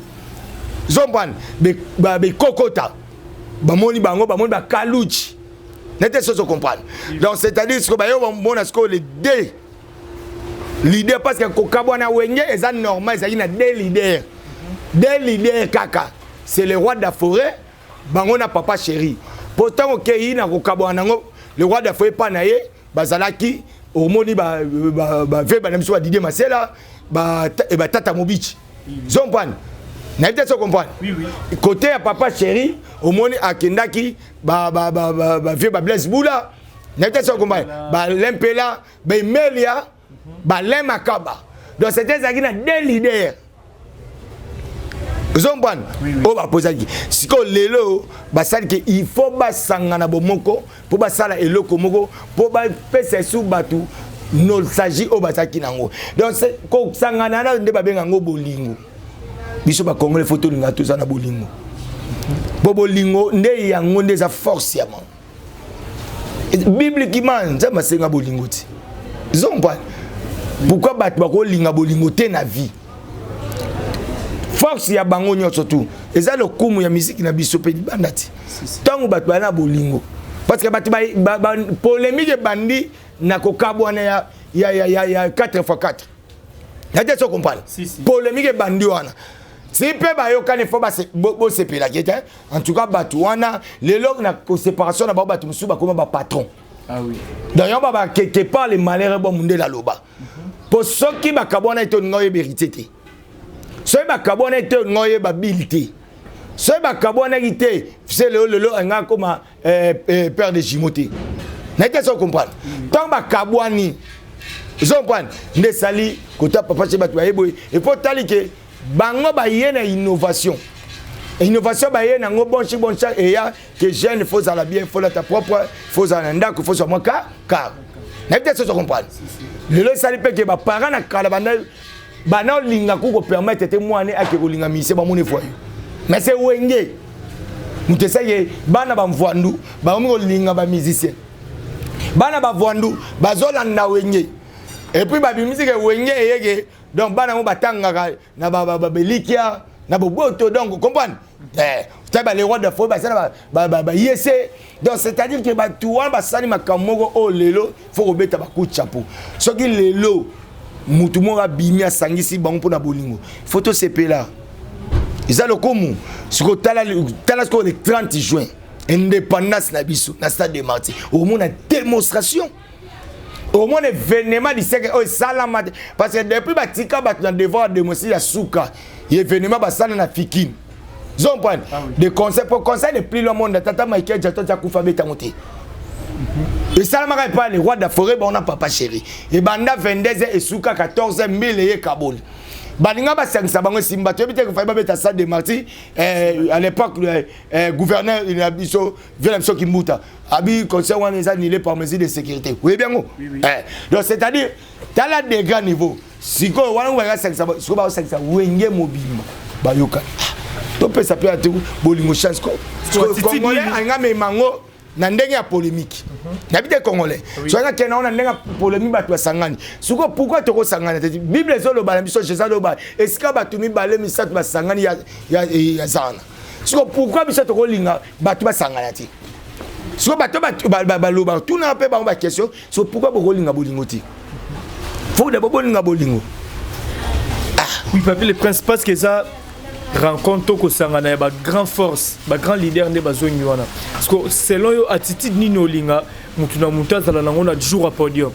zompane, bekokota, bamoni bango, bamoni bakaluchi nete soso comprendre. Donc c'est-à-dire sikoyo bayo bamona sikoyo les deux leaders, parce que kokabwana wenge eza normal, ezalaki na deux leaders, deux leaders kaka, c'est le roi de la forêt, bango na papa chéri. Po ntango okei na kokabwana nango, le roi de la forêt epa na ye bazalaki, omoni bave bana biso, badidier Masela, batata Mobici zompane. Nayebi te so comprendre. Côté ya papa chéri, omoni akendaki bavie bablaise bula, nayebi te so comprendre, balempela, baemelia, balin Makaba. Donc c'était, ezalaki na deux leaders ozompana oyo bapozaki. Sikoyo lelo basali ke il faut basangana bomoko mpo basala eloko moko, mpo bapesa esu bato nostalgie oyo bazalaki nango. Donc kosangana na nde babenga yango bolingo. Biso bacongolais, faut tolinga, toza na bolingo, mpo bolingo nde yango nde eza force ya mango. Bibliquement, Nzambe asenga bolingo ti zompana. Pourquoi bato bakolinga bolingo te na vie? Force ya bango nyonso tu eza lokumu ya miziki na biso mpe libanda ti ntango bato baya na bolingo, parce que bato polémique ebandi na kokabwana ya 4 x 4 na te. So comprendre, polémique ebandi wana si mpe bayokani, fo bosepelaki te. En tout cas bato wana lelo na séparation na bango, bato mosusu bakoma bapatron. Ah oui. Donc yango baba quelque part le malheur bo mundele aloba, mpo soki bakabwana ete oninga oyeba héritier te, soki bakabwana ete oninga oyeba bile te, soki bakabwanaki te se lelo lelo anga akoma père de jumeau te. Nayebi te so comprendre. Ntango bakabwani, ozo comprendre, nde esali kota papa che bato baye boye. Epo tali ke bango baye na innovation. Innovation baye nango, bon chic bon char, eya que jeune faut zala bien, faut lata propre, faut zala na ndako, faut zwa mwa car. Nayebi te soso comprendre. Lelo esali mpe ke baparent na kala banda bana olinga ku kopermettre te mwana ake kolinga musicien, bamoni voyou. Mais c'est Wenge moto esaki bana bamvwandu bakomi kolinga bamusicien, bana bavwandu bazolanda Wenge et puis babimisi ke Wenge eyeke. Donc bana yango batangaka na belikia na boboto. Donc comprendre, ta ba le roi de forêt basala bayese. Donc c'est-à-dire que bato wana basali makambo moko oyo lelo faut kobeta bacoup de chapeau. Soki lelo mutu moko abimi, asangisi bango mpona bolingo, faut tosepela, eza lokumu. Sikoyo tala, tala sikoyo le 30 juin, indépendance na biso na stade de Martyr, omona démonstration, omona événement du siècle oyo esalama te, parce que depuis batika bato na devoir ya démonstrer ya suka événement basala na Fikine zompane de concert po concert le plus long monde, tata Michael Jackson ti akufa betango te. Esalamaka epai le roi de forêt baona Papa Chéri, ebanda 22 esuka 14 1000 eye kaboli. Balinga basangisa bango, esimba. Toyebi te fai babeta stade de Martyr. À l'époque, gouverneur na biso, vie na biso Kimbuta, abi concert wana eza annulé par mesure de sécurité. Oyebi yango. Donc c'est à dire, tala de grand niveau sikoyo wana bakasangisa, sikoyo bakosangisa Wenge mobimba, bayokani, topesa mpe ate bolingo chance. Congolais alinga mema yango na ndenge ya polémique. Nayebi te, Congolais soki akende yango na ndenge ya polémique, bato basangani. Sikoyo pourquoi tokosangana te? Bible ezoloba na biso, Jésus aloba esika bato mibale misato basangani ya zana. Sikoyo pourquoi biso tokolinga bato basangana te? Sikoyo bato baloba, tuna mpe bango baquestion. Sikoyo pourquoi bokolinga bolingo te? Faut d'abord bolinga bolingo. Oui, Papi le Prince, parce que eza rencontre tokosangana ya bagrand force, bagrand leader nde bazongi wana. Parce que selon yo, attitude nini olinga mutu na mutu azala nango na jour ya podium?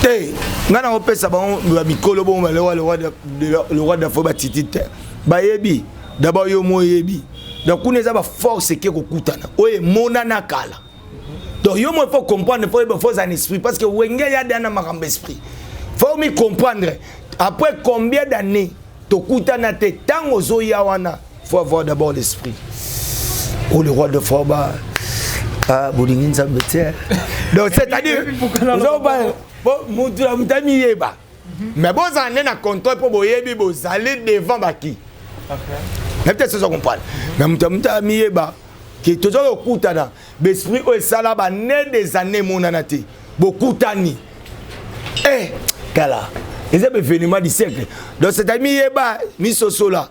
Te, ngai nakopesa bango bamikolo bongo, le roi dafo, batitude te. Bayebi d'abord, yo mo oyebi. Donc kuna eza baforce eke kokutana oyo emonana kala. Donc yo mo faut comprendre, faut yeba, faut ozala esprit, parce que Wenge ya na makambo esprit. Faut mi comprendre après combien d'années tokutana te. Ntango ozoya wana, faut avoir d'abord l'esprit. Oh, le roi de forba, ah, bolingi Nzambe te. Donc c'est-à-dire mutu na mutu amiyeba, mais bozala nde na contrôle mpo boyebi bozali devant baki. Nayebi te sozo comprendre. Mais mutu ya mutu amiyeba ke toza kokutana, baesprit oyo esala bane des années emonana te, bokutani. Eh, tala, eza baévénement du siècle. Donc c'est-à-dire miyeba, misosola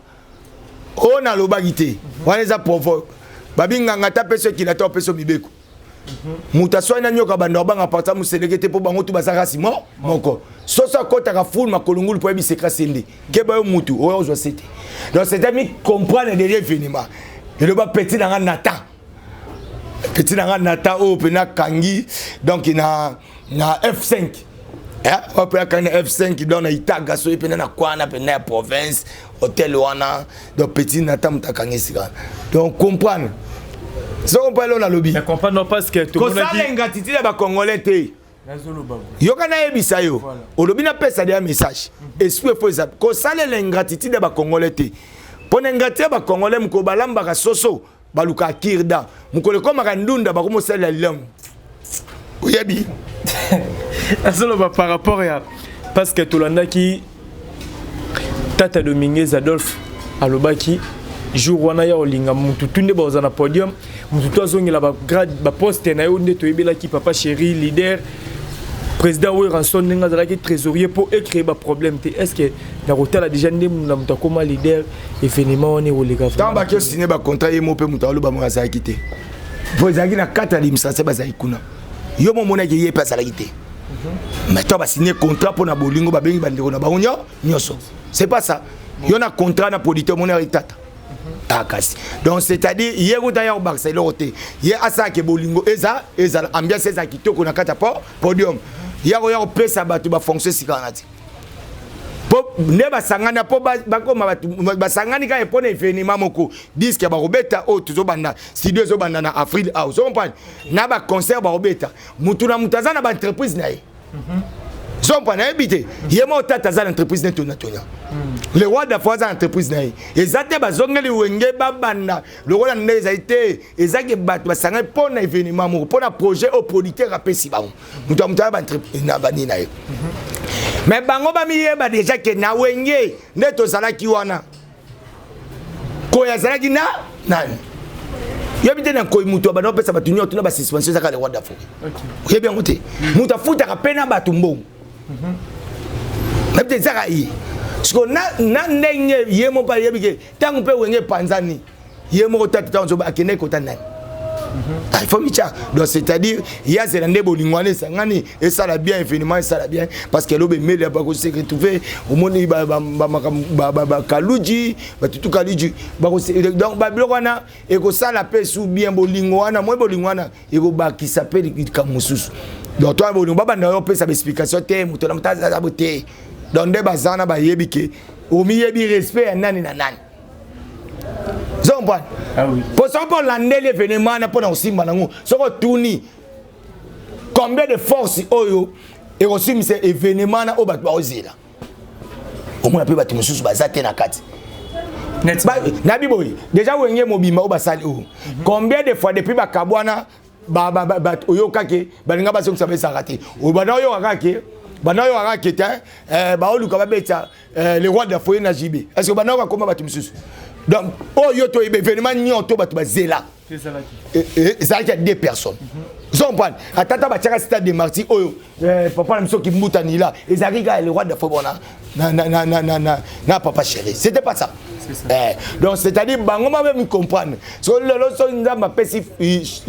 oyo nalobaki te wana eza proverbe. Babinganga ta mpe so ekila te, opesa mibeko. Moto aswani na nyoka, bando abanga parta moseleke te, mpo bango tu baza kasi mo moko. Soso akɔtaka fulu makolo ngulu mpo yebisa ekrasi nde keba yo mutu oyo ozwa se te. Donc c'est mi comprendre déjà événement. Eloba petit na nga Nathan, petit na nga Nathan oyo mpena akangi donc na F5, oyo mpe akangi na F5, donc na Itaga, soki mpena na kwana mpena ya province, hotel wana. Donc petit Nathan moto akangi esika. Donc comprendre, so comprendre eloko nalobi. Kosala ingratitude ya bacongolais te. Yoka, nayebisa yo, olobi napesa deya message. Esprit efo eza kosalela ingratitude ya bacongolais te, mpo na ingratitude ya bacongolais, mokolo balambaka soso balukaka kirda, mokolo ekomaka ndunda bakomosalela lilamu, oyebi. Azoloba par rapport ya, parce que tolandaki tata Dominguez Adolphe alobaki jour wana ya olinga mutu tu nde baoza na podium, mutu tu azongela bagrade, baposte na yo nde toyebelaki Papa Chéri leader, président Werrason ndenge azalaki trésorier, mpo ecréer baproblème te. Est ce que na kotala déjà nde na moto akóma leader, événement wana ekoleka? Ntango baki osigner bacontrat, ye mo mpe moto aloba mo azalaki te, po ezalaki na kati ya administration, bazalaki kuna. Yo mo omonaki ye mpe azalaki te. Mais to basigner contrat mpo na bolingo, babengi bandeko na bango nyonso. C'est pas ça. Yo na contrat na producteur, omoni tata. Ah, kasi donc c'est-à-dire ye kuta ya kobakisa eloko te. Ye asalaka bolingo, eza ezala ambiance, ezala kitoko na kati ya podium. Ya koya kopesa bato bafonction esika wana te, mpo nde basangani, mpo bakoma bato basangani kaka mpo na événement moko, disque bakobeta oyo tozobanda studio ezobanda na avril awa. Ozo comprendre, na baconcert bakobeta, mutu na mutu aza na baentreprise na ye. Zompa nayebi te, ye moko tata aza na entreprise ne tona tonya. Le Roi d'Afrique aza entreprise na ye. Eza te bazongeli Wenge babanda lokola ndenge ezali te. Eza ke bato basangani mpo na événement moko, mpo na projet oyo producteur apesi bango. Moto ya moto aya na banini na ye. Mais bango bamiyeba déjà ke na Wenge nde tozalaki wana. Koy azalaki na nani? Yebi te na koy moto abanda kopesa bato nyonso na basuspension ezaka le Roi d'Afrique. Oyebi yango te. Moto afutaka mpe na bato mbongo. Nayebi te ezaka ye. Siko na ndenge ye moko ayebi ke ntango mpe Wenge epanzani ye moko tata ntango nzoba akendeki kota nani. Il faut micha. Donc c'est-à-dire ya zela nde bolingo wana esangani esala bien événement esala bien parce que lobe mele ya bako se retrouver omoni ba ba ba ba ba kaluji ba tutu kaluji ba donc ba biloko wana ekosala pe sous bien bolingo wana moi bolingo wana ekobakisa pe likambo mosusu. Donc toi bolingo babanda yo pesa ba explication te moto na moto aza te. Donc nde bazana bayebi ke omiyebi respect ya nani na nani. Zompane. Ah oui. Po soki mpo olandeli événement wana mpo na kosimba nango soki otuni combien de force oyo ekosimbisa événement wana oyo bato bakozela omona mpe bato mosusu baza te na kati. Nabi boye déjà Wenge mobimba oyo basali oyo combien de fois depuis bakabwana oyokaki balinga bazongisa bezalaka te. Banda oyokaka ke banda oyokaka ke te baoluka babeta le Roi de la Forêt na JB. Est-ce que banda oyoka koma bato mosusu? Donc oyo to événement nyonso bato bazela ezalaki ya deux personnes. Zompane atata batiaka stade de Martyrs oyo papa na biso Kimbuta Nila ezalaki kaka le Roi de la Forêt bona na na na na na na na papa chéri. C'était pas ça. Donc c'est-à-dire bango ma même comprendre. So lelo so nzamba apesi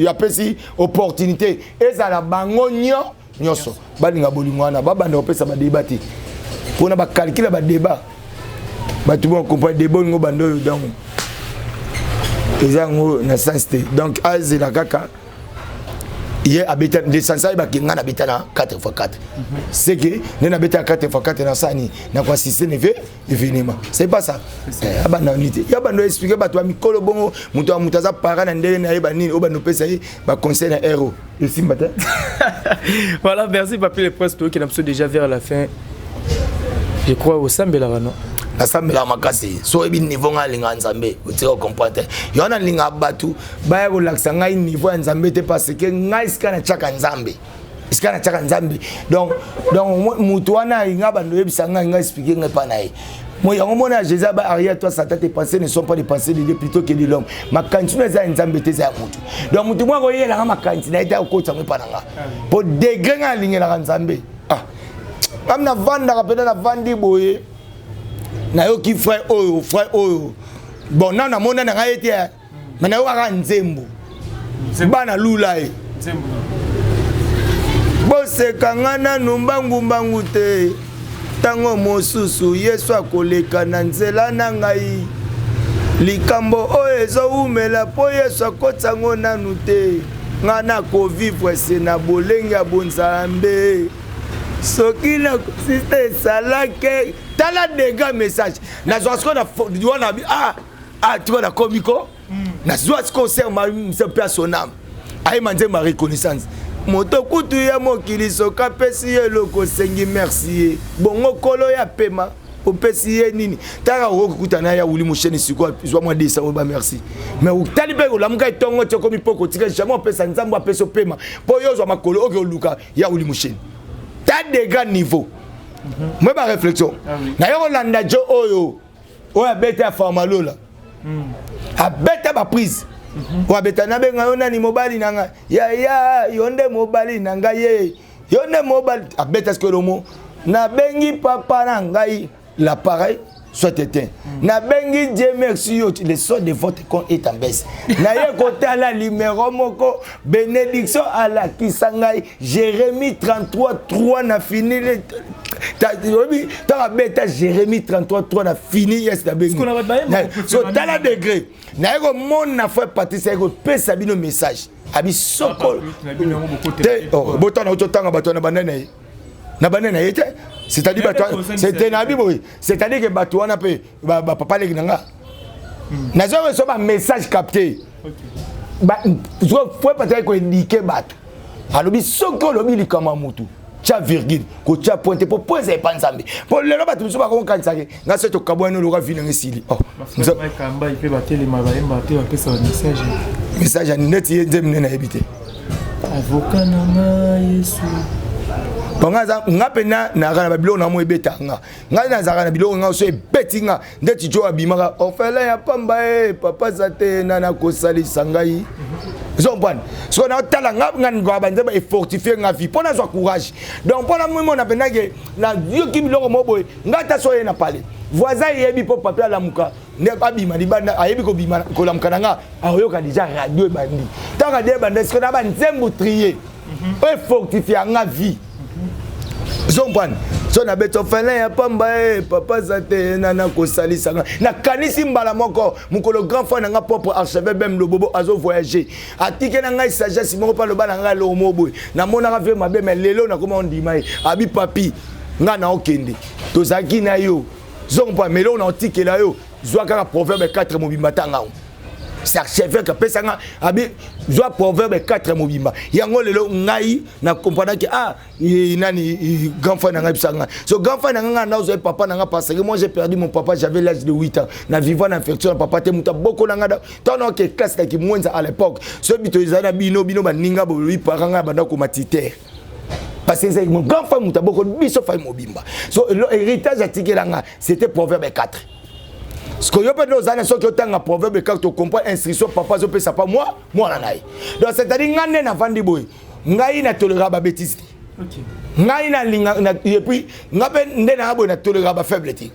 apesi opportunité ezala bango nyonso balinga bolingo wana babanda kopesa ba débat te. Pona ba calculer ba débat. Bato bon comprendre débat ngo bando oyo donc eza yango na sens te. Donc azela kaka ye abeta l'essentiel bakenga na beta na 4x4. C'est que ne na beta 4x4 na sani na ko assister ne ve événement. C'est pas ça. Abanda nité. Ya bando expliquer bato ya mikolo bongo muto ya muto aza para na ndenge na ye ba nini oba no pesa ye ba conseil na héros. Esimba te. Voilà, merci Papi le Prince qui est déjà vers la fin. Je crois au Sambela non. Nasambela makasi. So ebi niveau nga linga Nzambe, otika comprendre. Yo na linga batu baya kolakisa ngai niveau ya Nzambe te parce que ngai sika na tchaka Nzambe. Sika na tchaka Nzambe. Donc mutu wana nga bando yebisa ngai nga expliquer ngai pa na ye. Moi yango mona Jésus ba arrière toi Satan, tes pensées ne sont pas les pensées de Dieu plutôt que de l'homme. Makanisi na eza Nzambe te eza ya mutu. Donc mutu moko yela nga makanisi na eta okotsa ngai pa na nga. Po degré nga lingela Nzambe. Ah. Am na vanda ka pena na vandi boye. Nayoki frère oyo, frère oyo. Bon, non, namona na ngai te. Mais nayokaka nzembo. Bana lula ye. Boseka nga nanu mbangu mbangu te. Tango mosusu Yesu akoleka na nzela na ngai. Likambo oyo ezowumela po Yesu akotsango nanu te. Nga nakovivre se na bolenge ya bonzambe. Soki na siste esalake tala dégâts message nazwa sikoyo na wana bi ah ah tu vois na komiko nazwa sikoyo ser mpe son âme ayema nzembo ya reconnaissance moto kutu ya mokili soki apesi ye eloko osengi merci ye bongo kolo ya pema opesi ye nini taka okoki kokutana ya wuli mosheni sikoyo zwa mwa desa oyo ba merci mais otali mpe olamuka etongo ti okomi mpo kotika jamais opesa nzambe apesi opema mpo yo ozwa makolo oke oluka ya wuli mosheni ta dégâts niveau moi ba réflexion na yo kolanda jo oyo oyo abeta ya Farmalola abeta ba prise oyo abeta nabenga yo nani mobali na ngai ya ya yo nde mobali na ngai ye yo nde mobali abeta sikoyo lomo nabengi papa na ngai l'appareil soit éteint. Nabengi Dieu merci yo le sort de votre compte est en baisse. Naye kotala numéro moko bénédiction alakisa ngai Jérémie 33:3 na fini le ta obi ta beta Jérémie 33:3 na fini yes na bengi. So tala degré. Naye ko mona frère Patrice ko pesa bino message. Abi soko. Te oh botana otanga bato na banene ye. Na banene ye te. C'est-à-dire bato c'était na bibo. C'est-à-dire que bato wana pe ba papa leki nanga. Nazo so ba message capté. Ba zo faut peut-être ko indiquer bato. Alobi soki olobi likama mutu. Tia virgule, kotia point te, mpo point eza epa Nzambe. Mpo lelo bato mosusu bakokanisaki nga so tokabwani, oloka vi nanga esili. Oh, mpe batelema, bayemba te, bapesa bamessage. Message neti ye nzembo nde nayebi te. Avocat na nga Yesu. Bon, nga aza nga mpena nayaka na babiloko na mo ebeta nga. Ngai nazalaka na biloko nga so ebeti nga, ndeti jo abimaka orphelin ya pamba e papa aza te, nana kosalisa ngai. Ozocomprendre? Soki naotala nga, nga banzembo efortifie nga vie mpo nazwa courage. Donc mpo namimona mpenza ke nayoki biloko moko boye, nga ata so oye na pale, voisin eyebi mpo papi alamuka nde abima libanda, ayebi kobima kolamuka na nga, akoyoka déjà radio ebandi. Ntango radio ebandi, soki na banzembo trie oyo efortifie nga vie, ozocomprendre? So nabeti orphelin ya pamba e papa aza te, nana kosalisa nga, nakanisi mbala moko mokolo grand frère na nga propre, archevêque Bem Lobobo, azovoyage, atike na ngai sagesse moko mpe aloba na ngai eloko moko boye. Namonaka ve mabe, mais lelo nakoma ondima ye. Abi: "Papi, ngai naokende, tozalaki na yo zongo mpo meloko na otikela yo, zwa kaka Proverbe 4 mobimba." Ntango c'est archevêque apesanga, abi: "Zwa Proverbe 4 mobimba." Yango lelo ngai na comprendaki. Ah, nani, grand frère na ngai bisa ngai. So grand frère na ngai, ngai nazwa papa na ngai, parce que moi, j'ai perdu mon papa, j'avais l'âge de 8 ans. Na vivant na infection na papa te. Moto aboko na ngai ntango naoke classe na Kimwenza à l'époque, so bito ezali na bino, bino baninga bolobi parent, ngai banda koma titere, parce que ezali mon grand frère, moto aboko biso fai mobimba. So héritage atikela ngai, c'était Proverbe 4. Parce que yo mpe nde oza na, soki otanga Proverbe 4, ocomprendre instruction papa azopesa pa mwa mwana na ye. Donc c'est-à-dire ngai nde navandi boye, ngai natolera babêtises te. Ngai nalinga, et puis nga mpe nde nanga boye, natolera bafaible te.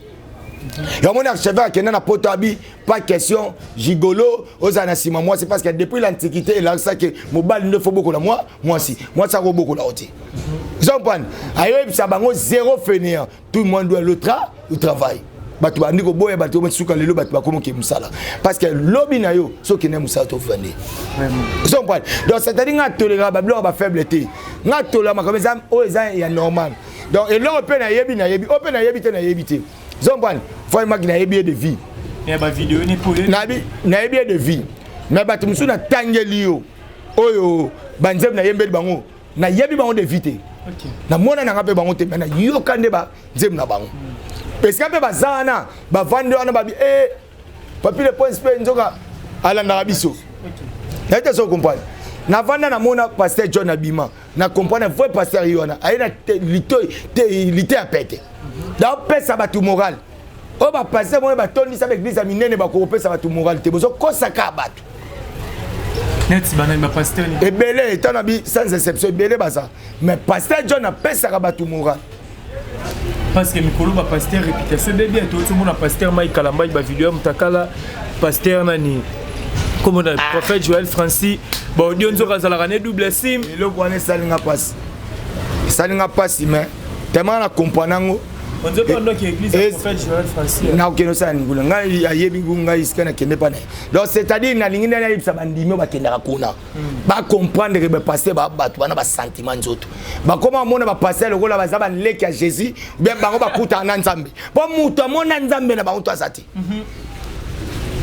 Yango moni archevêque akenda na poto, abi: "Pas question gigolo ozala na nsima mwasi", parce que depuis l'Antiquité elakisaki mobali nde fo bokola mwa mwasi, mwasi akobokola o te. Ozocomprendre? Ayoyebisa bango: "Zéro fainéant, tout le monde doit le travail." Bato bandi koboya, bato suka lelo bato bakomoke mosala, parce que lobi na yo soki okende mosala, tovande. Ozocomprendre? Donc c'est-à-dire nga atolekaka babiloko bafaible te. Nga atoleka makambo eza oyo eza ya normal. Donc eloko mpe nayebi, nayebi oyo mpe nayebi te, nayebi te. Ozocomprendre? Foi maki, nayebi ye de vie, nayebi ye de vie, mais bato mosusu natangeli yo oyo banzembe nayembeli bango, nayebi bango de vie te, namona nanga mpe bango te, mais nayoka nde banzembe na bango. Esika mpe baza wana, bavandi wana, babi e Papi le Prince mpe nzoka alandaka biso. Naye te. So comprendre, navanda, namona pasteur John abima, na comprendre vrai pasteur ye wana aye na lite ya pete, naopesa bato moral. Oyo bapasteur mona batondisa baeglise ya minene, bakokopesa bato moral te, bozokosaka bato. Neti banani bapasteur? Ebele, eta na bi sans exception, ebele baza, mais pasteur John apesaka bato moral. Parce que mikolo bapasteur, réputation ebebi. Toyoti omona pasteur Mike Kalambai, bavideo ya motakala, pasteur nani komona, prophète Joel Francis, baaudio nzoka azalaka ne double sim. Eloko wana esalinga mpasi, esalinga mpasi, mais tellement na comprendre yango. Nakokende osala nikuna, ngai ayebi ngai esika nakende mpa na ye. Donc c'est-à-dire nalingi nde nayebisa bandimi oyo bakendaka kuna, bacomprendre bapasteur bato bana basentiment nzoto. Bakoma amona bapasteur lokola baza baleki ya Jésus, bien bango bakutana na Nzambe, mpo moto amona Nzambe na bango to aza te.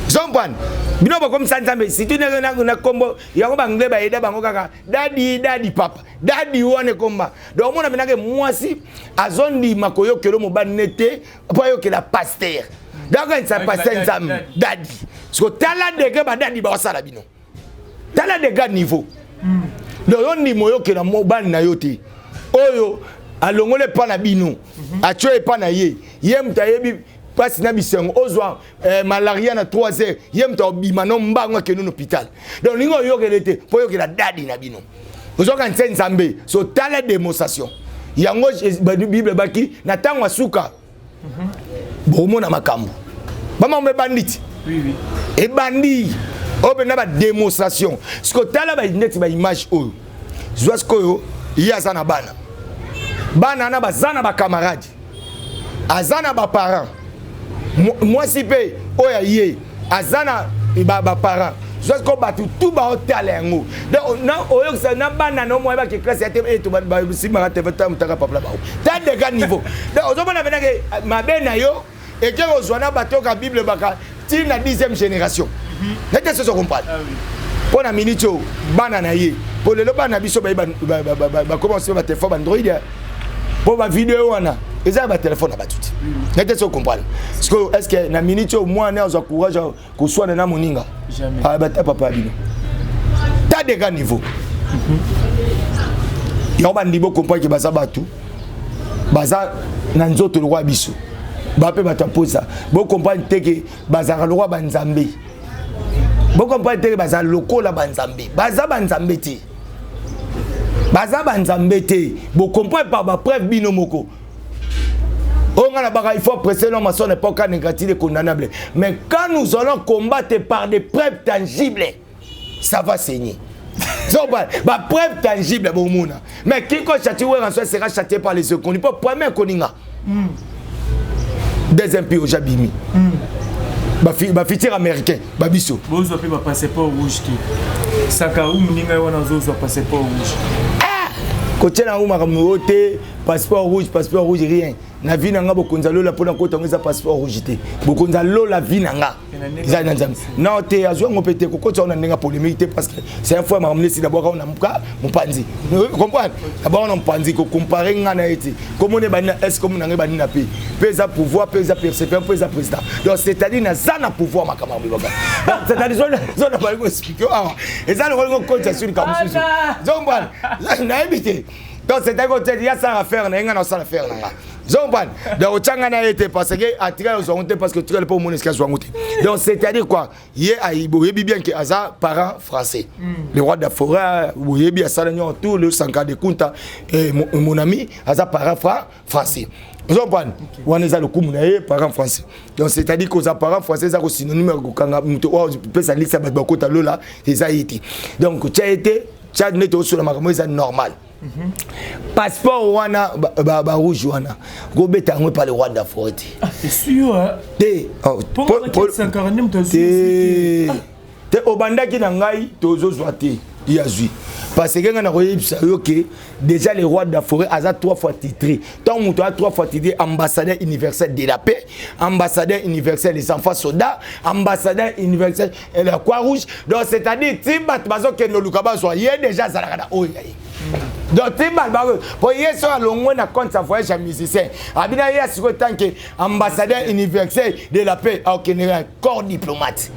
Zompane bino bakomisa Nzambe, surtout na kombo yango. Banglais bayeda bango kaka daddy, daddy, papa, daddy wana ekomba. Donc omona mpenake mwasi azondima koyokela mobali ne te mpo ayokela pasteur. Donc anisa pasteur Nzambe, daddy. Siko tala degré badaddy baosala bino, tala degré niveau. Donc yo ndima oyokela mobali na yo te oyo alongoli epa na bino, atio epa na ye. Ye moto ayebi mpasi na bisengo. Ozwa malaria na 3 heures, ye moto abima no mbango, akende na hôpital. Donc olingi oyokele te mpo oyokela daddy na bino, ozoka nse Nzambe. So tala démonstration yango. Bible baki na ntango ya suka bokomona makambo, bamakambo ebandi ti ebandi oyo mpenza badémonstration. Siko tala neti baimage oyo zwa sikoyo. Ye aza na bana, bana wana baza na bacamarade, aza na baparent. Mwasi mpe oyo aye aza na baparent. Zwa sikoyo bato tu baotala yango. Donc oyokisa na bana na omwa bake classe ya te, basimbaka te mutaka papla bao ta dega niveau. Donc ozomona mpenake mabe na yo eke kozwa na bato oyo ka Bible baka ti na 10e génération. Nete soso comprendre mpo na minute oyo bana na ye, mpo lelo bana na biso baye bakoma osimba batelefone baandroid. Mpo bavideo wana eza ya batelefone na bato te. Nete so comprendre sikoyo, est ce que na minute oyo mwana azwa courage koswana na moninga? Bata papa ya bino ta dega niveau yango bandi bocomprendre ke baza bato, baza na nzoto lokola biso, bape bato ya posa. Bocomprendre te ke bazalaka lokola banzambe. Bocomprendre te ke baza lokola banzambe. Baza banzambe te, baza banzambe te. Bocomprendre par bapreuve bino moko. Oyo nga nabaka, il faut apprécier l'homme à son époque, négatif et condamnable, mais quand nous allons combattre par des preuves tangibles, ça va saigner. Ba preuve tangible bomona. Mais quiconque châtie Werrason sera châtié par les inconnus. Po premier koninga, deuxième pays oja bimi bafutur américain babiso. Bozwa mpe bapasseport rouge te. Saka u moninga wana azozwa passeport rouge. Kotiela yango makambo oyo te. Passeport rouge, passeport rouge, rien na vie na nga. Bokonzi ya lola, mpona kota yango eza passeport rouge te. Bokonzi ya lola, vie na nga eza na Nzambe. Non te, azwi yango mpe te. Kokotisa yango na ndenge ya polémique te, parce que c'est un fois makambo nesi nabwaka yango na mopanzi. Comprendre, nabwaka na mopanzi. Kocompare nga na ye te. Komona ebandi na s, komona nga ebandi na p. Mpe eza pouvoir, mpe eza persévérant, mpe eza président. Donc c'est-à-dire naza na pouvoir. Makambo yango bibaka, c'est-à-dire zo na bali koexplike awa, eza lokola kokotisa sur likambo mosusu. Zombwana nayebi te. Donc c'est-à-dire kotia ya sala affaire na ye, nga na osala affaire na nga. Zombwana, donc otyanga na ye te, parce que atikali ozwango te, parce que otikali mpo omona esika azwango te. Donc c'est-à-dire quoi? Ye boyebi bien ke aza parent français, le roi de la forêt. Boyebi asala nyonso tout le Sankara de Kunta, mon ami, aza parent français. Ozomprendre, wana eza lokumu na ye, parent français. Donc c'est-à-dire koza parent français eza kosynonyme ya kokanga moto oyo opesa liste ya bato bakota lola, eza ye te. Donc tia ye te, tia nde tosola makambo eza normal. Passeport wana barouge wana, kobeta yango epa le roi de la forêt te. Te te te, obandaki na ngai, tozozwa te. Ye azwi, parce que ngai nakoyebisa yo ke déjà le roi de la forêt aza trois fois titré. Ntango moto aza trois fois titré, ambassadeur universel de la paix, ambassadeur universel des enfants soldats, ambassadeur universel de la croix rouge, donc c'est-à-dire ti bato bazokende oluka bazwa ye, déjà azalaka na oyo ya ye. Donc ti bato, po ye so alongwe na compte ya voyage ya musicien abina ye sikoyo, tant que ambassadeur universel de la paix, akokende corps diplomate.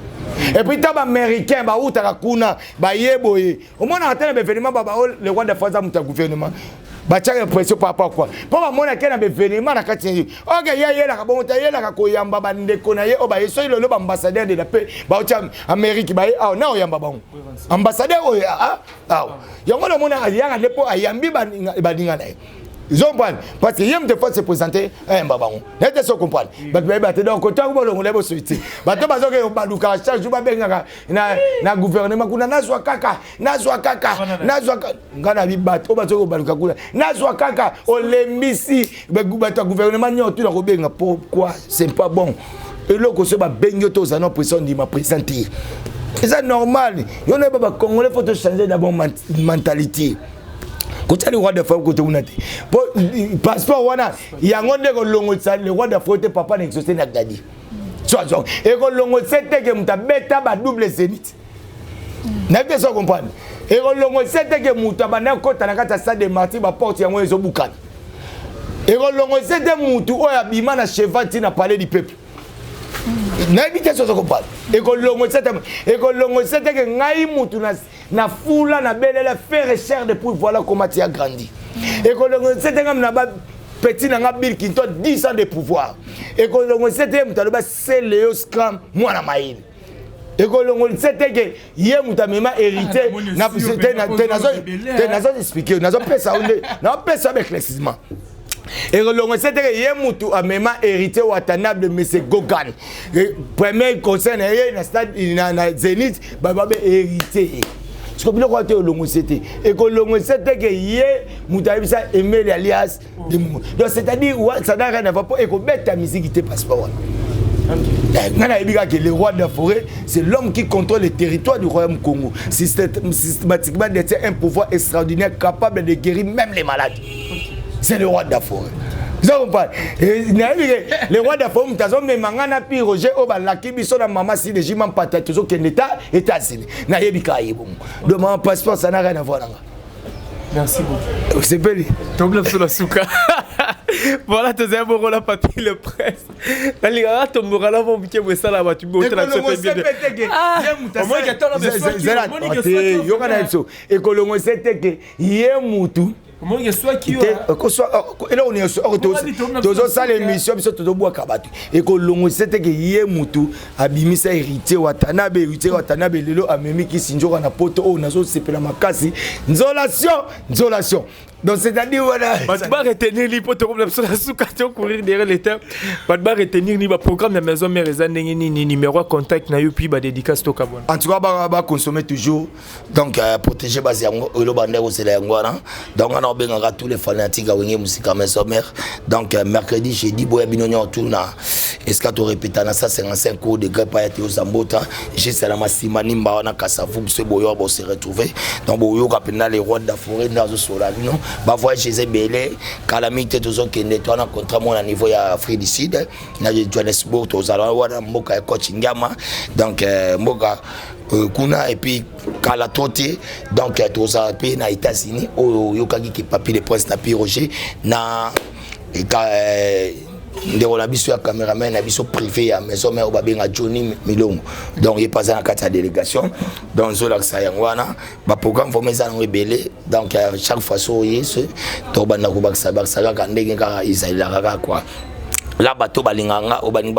Et puis ntango baaméricain bautaka kuna, baye boye, omonaka te na baévénement babao, le roi de France aza moto ya gouvernement, batiaka pression par rapport quoi? Mpo bamonake na baévénement na kati na ye. Ok, ye ayelaka bongo te, ayelaka koyamba bandeko na ye oyo baye. Soki lelo baambassadeur de la paix bauti Amérique, baye awa na oyamba bango, ambassadeur oyo awa, yango namona ayaka nde mpo ayambi baninga na ye. Ozocomprendre, parce que ye moto faut se présenter, ayamba bango. Naye te so comprendre, bato bayeba te. Donc kotango bolongola ye bosoyi te. Bato bazoke balukaka chaque jour, babengaka na gouvernement kuna, nazwa kaka, nazwa kaka, nazwa. Nga na bi bato oyo bazoki kobaluka kuna, nazwa kaka, olembisi bato ya gouvernement nyonso tuna kobenga. Pourquoi? C'est pas bon. Eloko so babengi yo to ozala na président, ndima président te, eza normal. Yo nayeba, bacongolais faut tochanger d'abord mentalité. Kotia le roi de forêt kote kuna te, po passeport wana yango nde kolongolisa le roi de forêt te. Papa na exaucé na gadi so azwa, ekolongolisa te ke moto abeta badouble zénith. Nayebi te so comprendre. Ekolongolisa te ke moto abanda kota na kati ya stade de Martyr, baporte yango ezobukana. Ekolongolisa te motu oyo abima na cheval ntina palais du peuple. Nayebi te sozo comprendre. Ekolongolisa te, ekolongolisa te ke ngai mutu na fula nabelela faire chair depuis, voilà comment tu as grandi. Ekolongolisa te ngai na ba petit na nga Bill Clinton, 10 ans de pouvoir. Ekolongolisa te moto aloba Celeo Scram mwana mayele. Ekolongolisa te ke ye moto amema hérité te. Nazo explique, nazopesa yo nde, nazopesa yo baéclaircissement. Ekolongolisa te ke ye motu amema héritier Watanabe, monsieur Gogan, premier concert na ye na stade na Zénith, bababe héritier. Siko biloko wana te, olongolisa te. Ekolongolisa te ke ye moto ayebisa Emeli alias. Donc c'est-à-dire ça n'a rien à voir, mpo ekobeta musique te, passeport wana. Nga nayebi kaka le roi de la forêt, c'est l'homme qui contrôle le territoire du royaume Congo, systématiquement détient un pouvoir extraordinaire capable de guérir même les malades. C'est le roi de la forêt. Nayebi ke le roi de la forêt moto azomema nga na pi Roger oyo balaki biso na mama si régime mpata, tozokende ta États-Unis. Nayebi kaka ye bongo. Donc mama, passeport, ça n'a rien à voir na nga. Merci beaucoup. Osepeli. Tobla biso na suka. Voilà, tozali bongo na Papi le Prince. Nalingaka tomboka na mo moke boye esala bato botala biso mpe bien. Yoka na biso ekolongo se teke ye mutu eloko nyonso tozosala émission, biso tozobwaka bato. Ekolongo se teke ye mutu abimisa Héritier Watanabe. Héritier Watanabe lelo amemi kisi nzoka na poto oyo nazosepela makasi. Nzolation, nzolation, donc c'est-à-dire wana Bato baretenir ni mpo tokomona biso na suka, tocourir derrière le temps. Bato baretenir ni baprogramme ya Maison Mère eza ndenge nini, numéro ya contact na yo, puis badédicace tokabona. En tout cas, baconsommer toujours, donc protéger base yango oyo banda kozela yango wana. Donc wana obengaka tous les fanatiques ya Wenge Musica Maison Mère. Donc mercredi, jeudi, boya bino nyonso tu na esika torepeta na 155 cours de grec aya te ozambota juste na masima nimba wana kasavu. Biso boyo bose retrouver, donc boyoka mpenza le roi de la forêt nde azosola bino. Bavoyage eza ebele, kala mingi te tozokende to wana contrat moko na niveau ya Afrique du Sud, na Johannesburg. Tozala wana mboka ya coach Ngiama, donc mboka kuna. Et puis kala to te, donc tozala mpe na États-Unis oyo oyokaki ke Papi le Prince na Pi Roger na ndeko na biso ya cameraman na biso privé ya Maison Mère oyo babenga Johnny Milongo. Donc ye mpe aza na kati ya délégation. Donc nzolakisa yango wana, baprogramme vraiment eza nango ebele. Donc chaque fois so oye tobanda kobakisa bakisa kaka ndenge kaka ezalelaka kaka quoi. La bato balingaka nga oyo balingi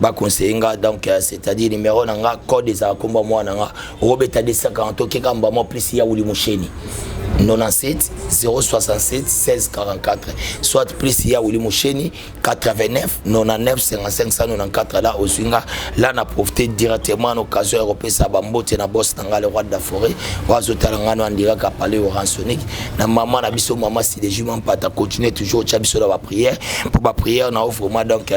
baconseille nga, donc c'est-à-dire numéro na nga, code ezala komba mwana nga, okobeta 240, okeka mbamo plus ya Wuli Musheni 97 067 16 44, soit plus ya Wili Musheni 89 99 55 194. Là ozwi nga. Là na profité directement na occasion ya kopesa bambote na boss na nga, le roi de la forêt, oyo azotala nga no andiraka palais Oransonique, na mama na biso, mama Sideji Mampata. Continue toujours otya biso na baprière, mpo baprière na o vraiment, donc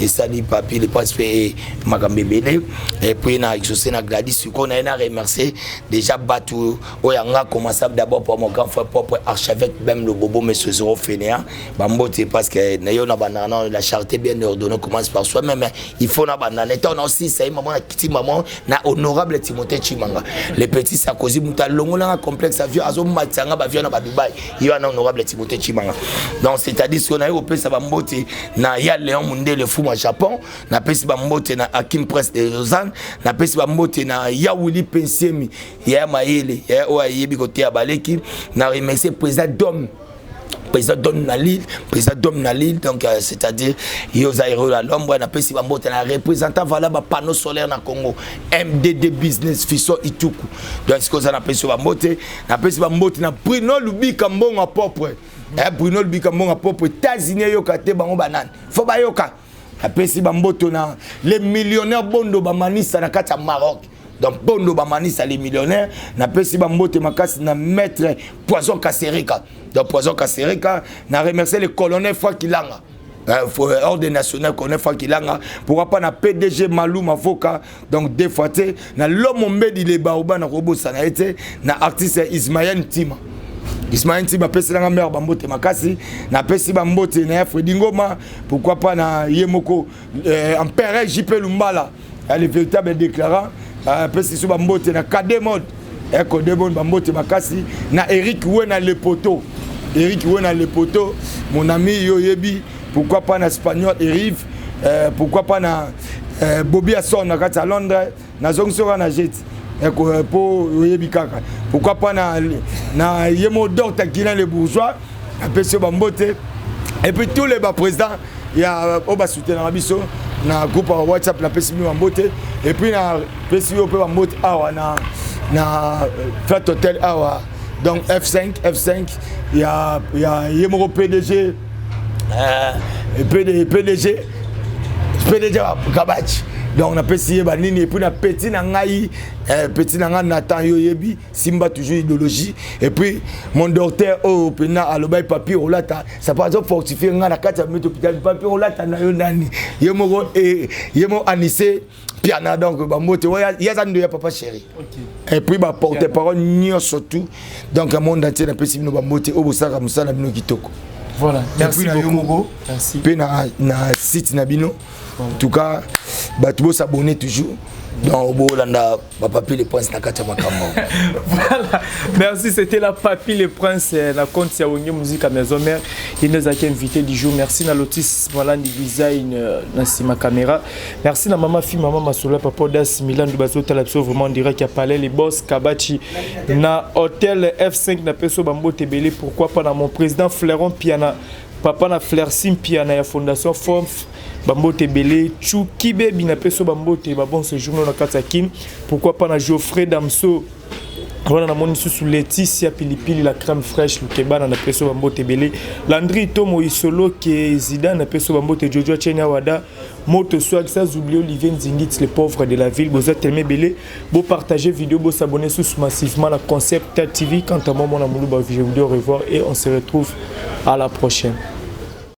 esali Papi le Prince mpe makambo ebele. Et puis na exaucé na Gladys. Sikoyo na ye na remercier déjà bato oyo yanga, commençant d'abord par mon grand frère propre, archevêque Bem le Bobo, monsieur Zéro Fénéa, bambote, parce que na yo na banana, la charité bien ordonnée commence par soi-même. Mais il faut na banana etant na aussi ça maman na kiti maman na honorable Timothée Chimanga, le petit Sarkozy, muta longolanga complexe avion, azomatisa ba avion na ba Dubaï, ye wana honorable Timothée Chimanga. Donc c'est-à-dire soki naye kopesa bambote na ya Léon Mundele Fuma Japon, napesi bambote na Akim Prince de Lausanne, napesi bambote na ya Willi Pensiemi, ya mayele ya oyo ayebi koteya baleki. Na remercier président Dom, président Dom na Lille, président Dom na Lille, donc c'est-à-dire ye oza héros ya l'ombre. Napesi bambote na représentant vala bapanneau solaire na Congo, MDD Business, Fiso Ituku. Donc sikoyo oza, napesi yo bambote. Napesi bambote na Bruno Lubika Mbongo propre, Bruno Lubika Mbongo propre, États-Unis eyoka te bango banani fo bayoka. Napesi bamboto na les millionnaires Bondo Bamanisa na kati ya Maroc, donc Bondo Bamanisa les millionnaires. Napesi bambote makasi na maître Poison Kasereka, donc Poison Kasereka. Na remercier le colonel Fakilanga, ordre national, colonel Fakilanga. Pourquoi pas na PDG Malou Mavoka, donc deux fois te na l'homme Mbedi le Baoba, na kobosana ye te, na artiste Ismaël Ntima, Ismaël Ntima apeselanga mare bambote makasi. Napesi bambote na ya Fredi Ngoma, pourquoi pas na ye moko empereur JP Lumbala, le véritable déclarant. Apesi so bambote na Kademode, Kodemode, bambote makasi na Eric Wena Le Poto, Eric Wena Le Poto, mon ami, yo yebi. Pourquoi pas na Espagnol Erive, pourquoi pas na Bobby Asson na kati ya Londres, nazongisi oka na jeti mpo oyebi kaka. Pourquoi pas na ye mo docteur Guilin le Bourgeois, apesi yo bambote. Et puis tous les baprésident ya oyo basoutenaka biso na groupe ya WhatsApp, napesi bino bambote. Et puis napesi yo mpe bambote awa na Flat Hotel awa, donc F5 F5 ya ye moko PDG, PDG, PDG Kabachi. Donc napesi ye banini. Et puis na petit na ngai, petit na ngai Nathan, yo oyebi simba toujours idéologie. Et puis mon docteur oyo mpena alobaki papier olata, ça peut azofortifie ngai na kati ya mito hôpital, papier olata na yo nani, ye moko, ye moko Anise Piana. Donc bambote, ye aza ndo ya papa chéri. Et puis baporte parole nyonso tout, donc monde entier, napesi bino bambote oyo bosalaka mosala na bino kitoko. Voilà, merci beaucoup. Merci. Mpe na site na bino, en tout cas bato bosabonne toujours. Donc bolanda bapapi le Prince na kati ya makambo. Voilà, merci. C'était la Papi le Prince na compte ya Wenge Musique à Maison Mère. Ye nde azalaki invité du jour. Merci na Lotis Malandi Design na nsima caméra. Merci na mama fi, mama Masola, papa Odas Milandu, bazotala biso vraiment direct ya Palais les Boss Kabachi na hôtel F5 na peso bambote ebele. Pourquoi pas na mon président Fleuron Piana, papa na Flersim Piana ya Fondation Form, bambote ebele. Chuki Bebi na peso bambote, babon séjour na kati ya Kim. Pourquoi pas na Geoffrey Damso wana, namoni lisusu Leticia Pilipili, la crème fraîche Lukebana na peso bambote ebele. Landry Tomo Isoloke Zidane na peso bambote. Jojo Chenya Wada Moto Swag, sans oublier Olivier Nzingit, le pauvre de la ville. Boza tellement ebele, bopartager vidéo, bosabonner sous massivement la Concept TV. Quant à moi, mon amour, je vous dis au revoir et on se retrouve à la prochaine.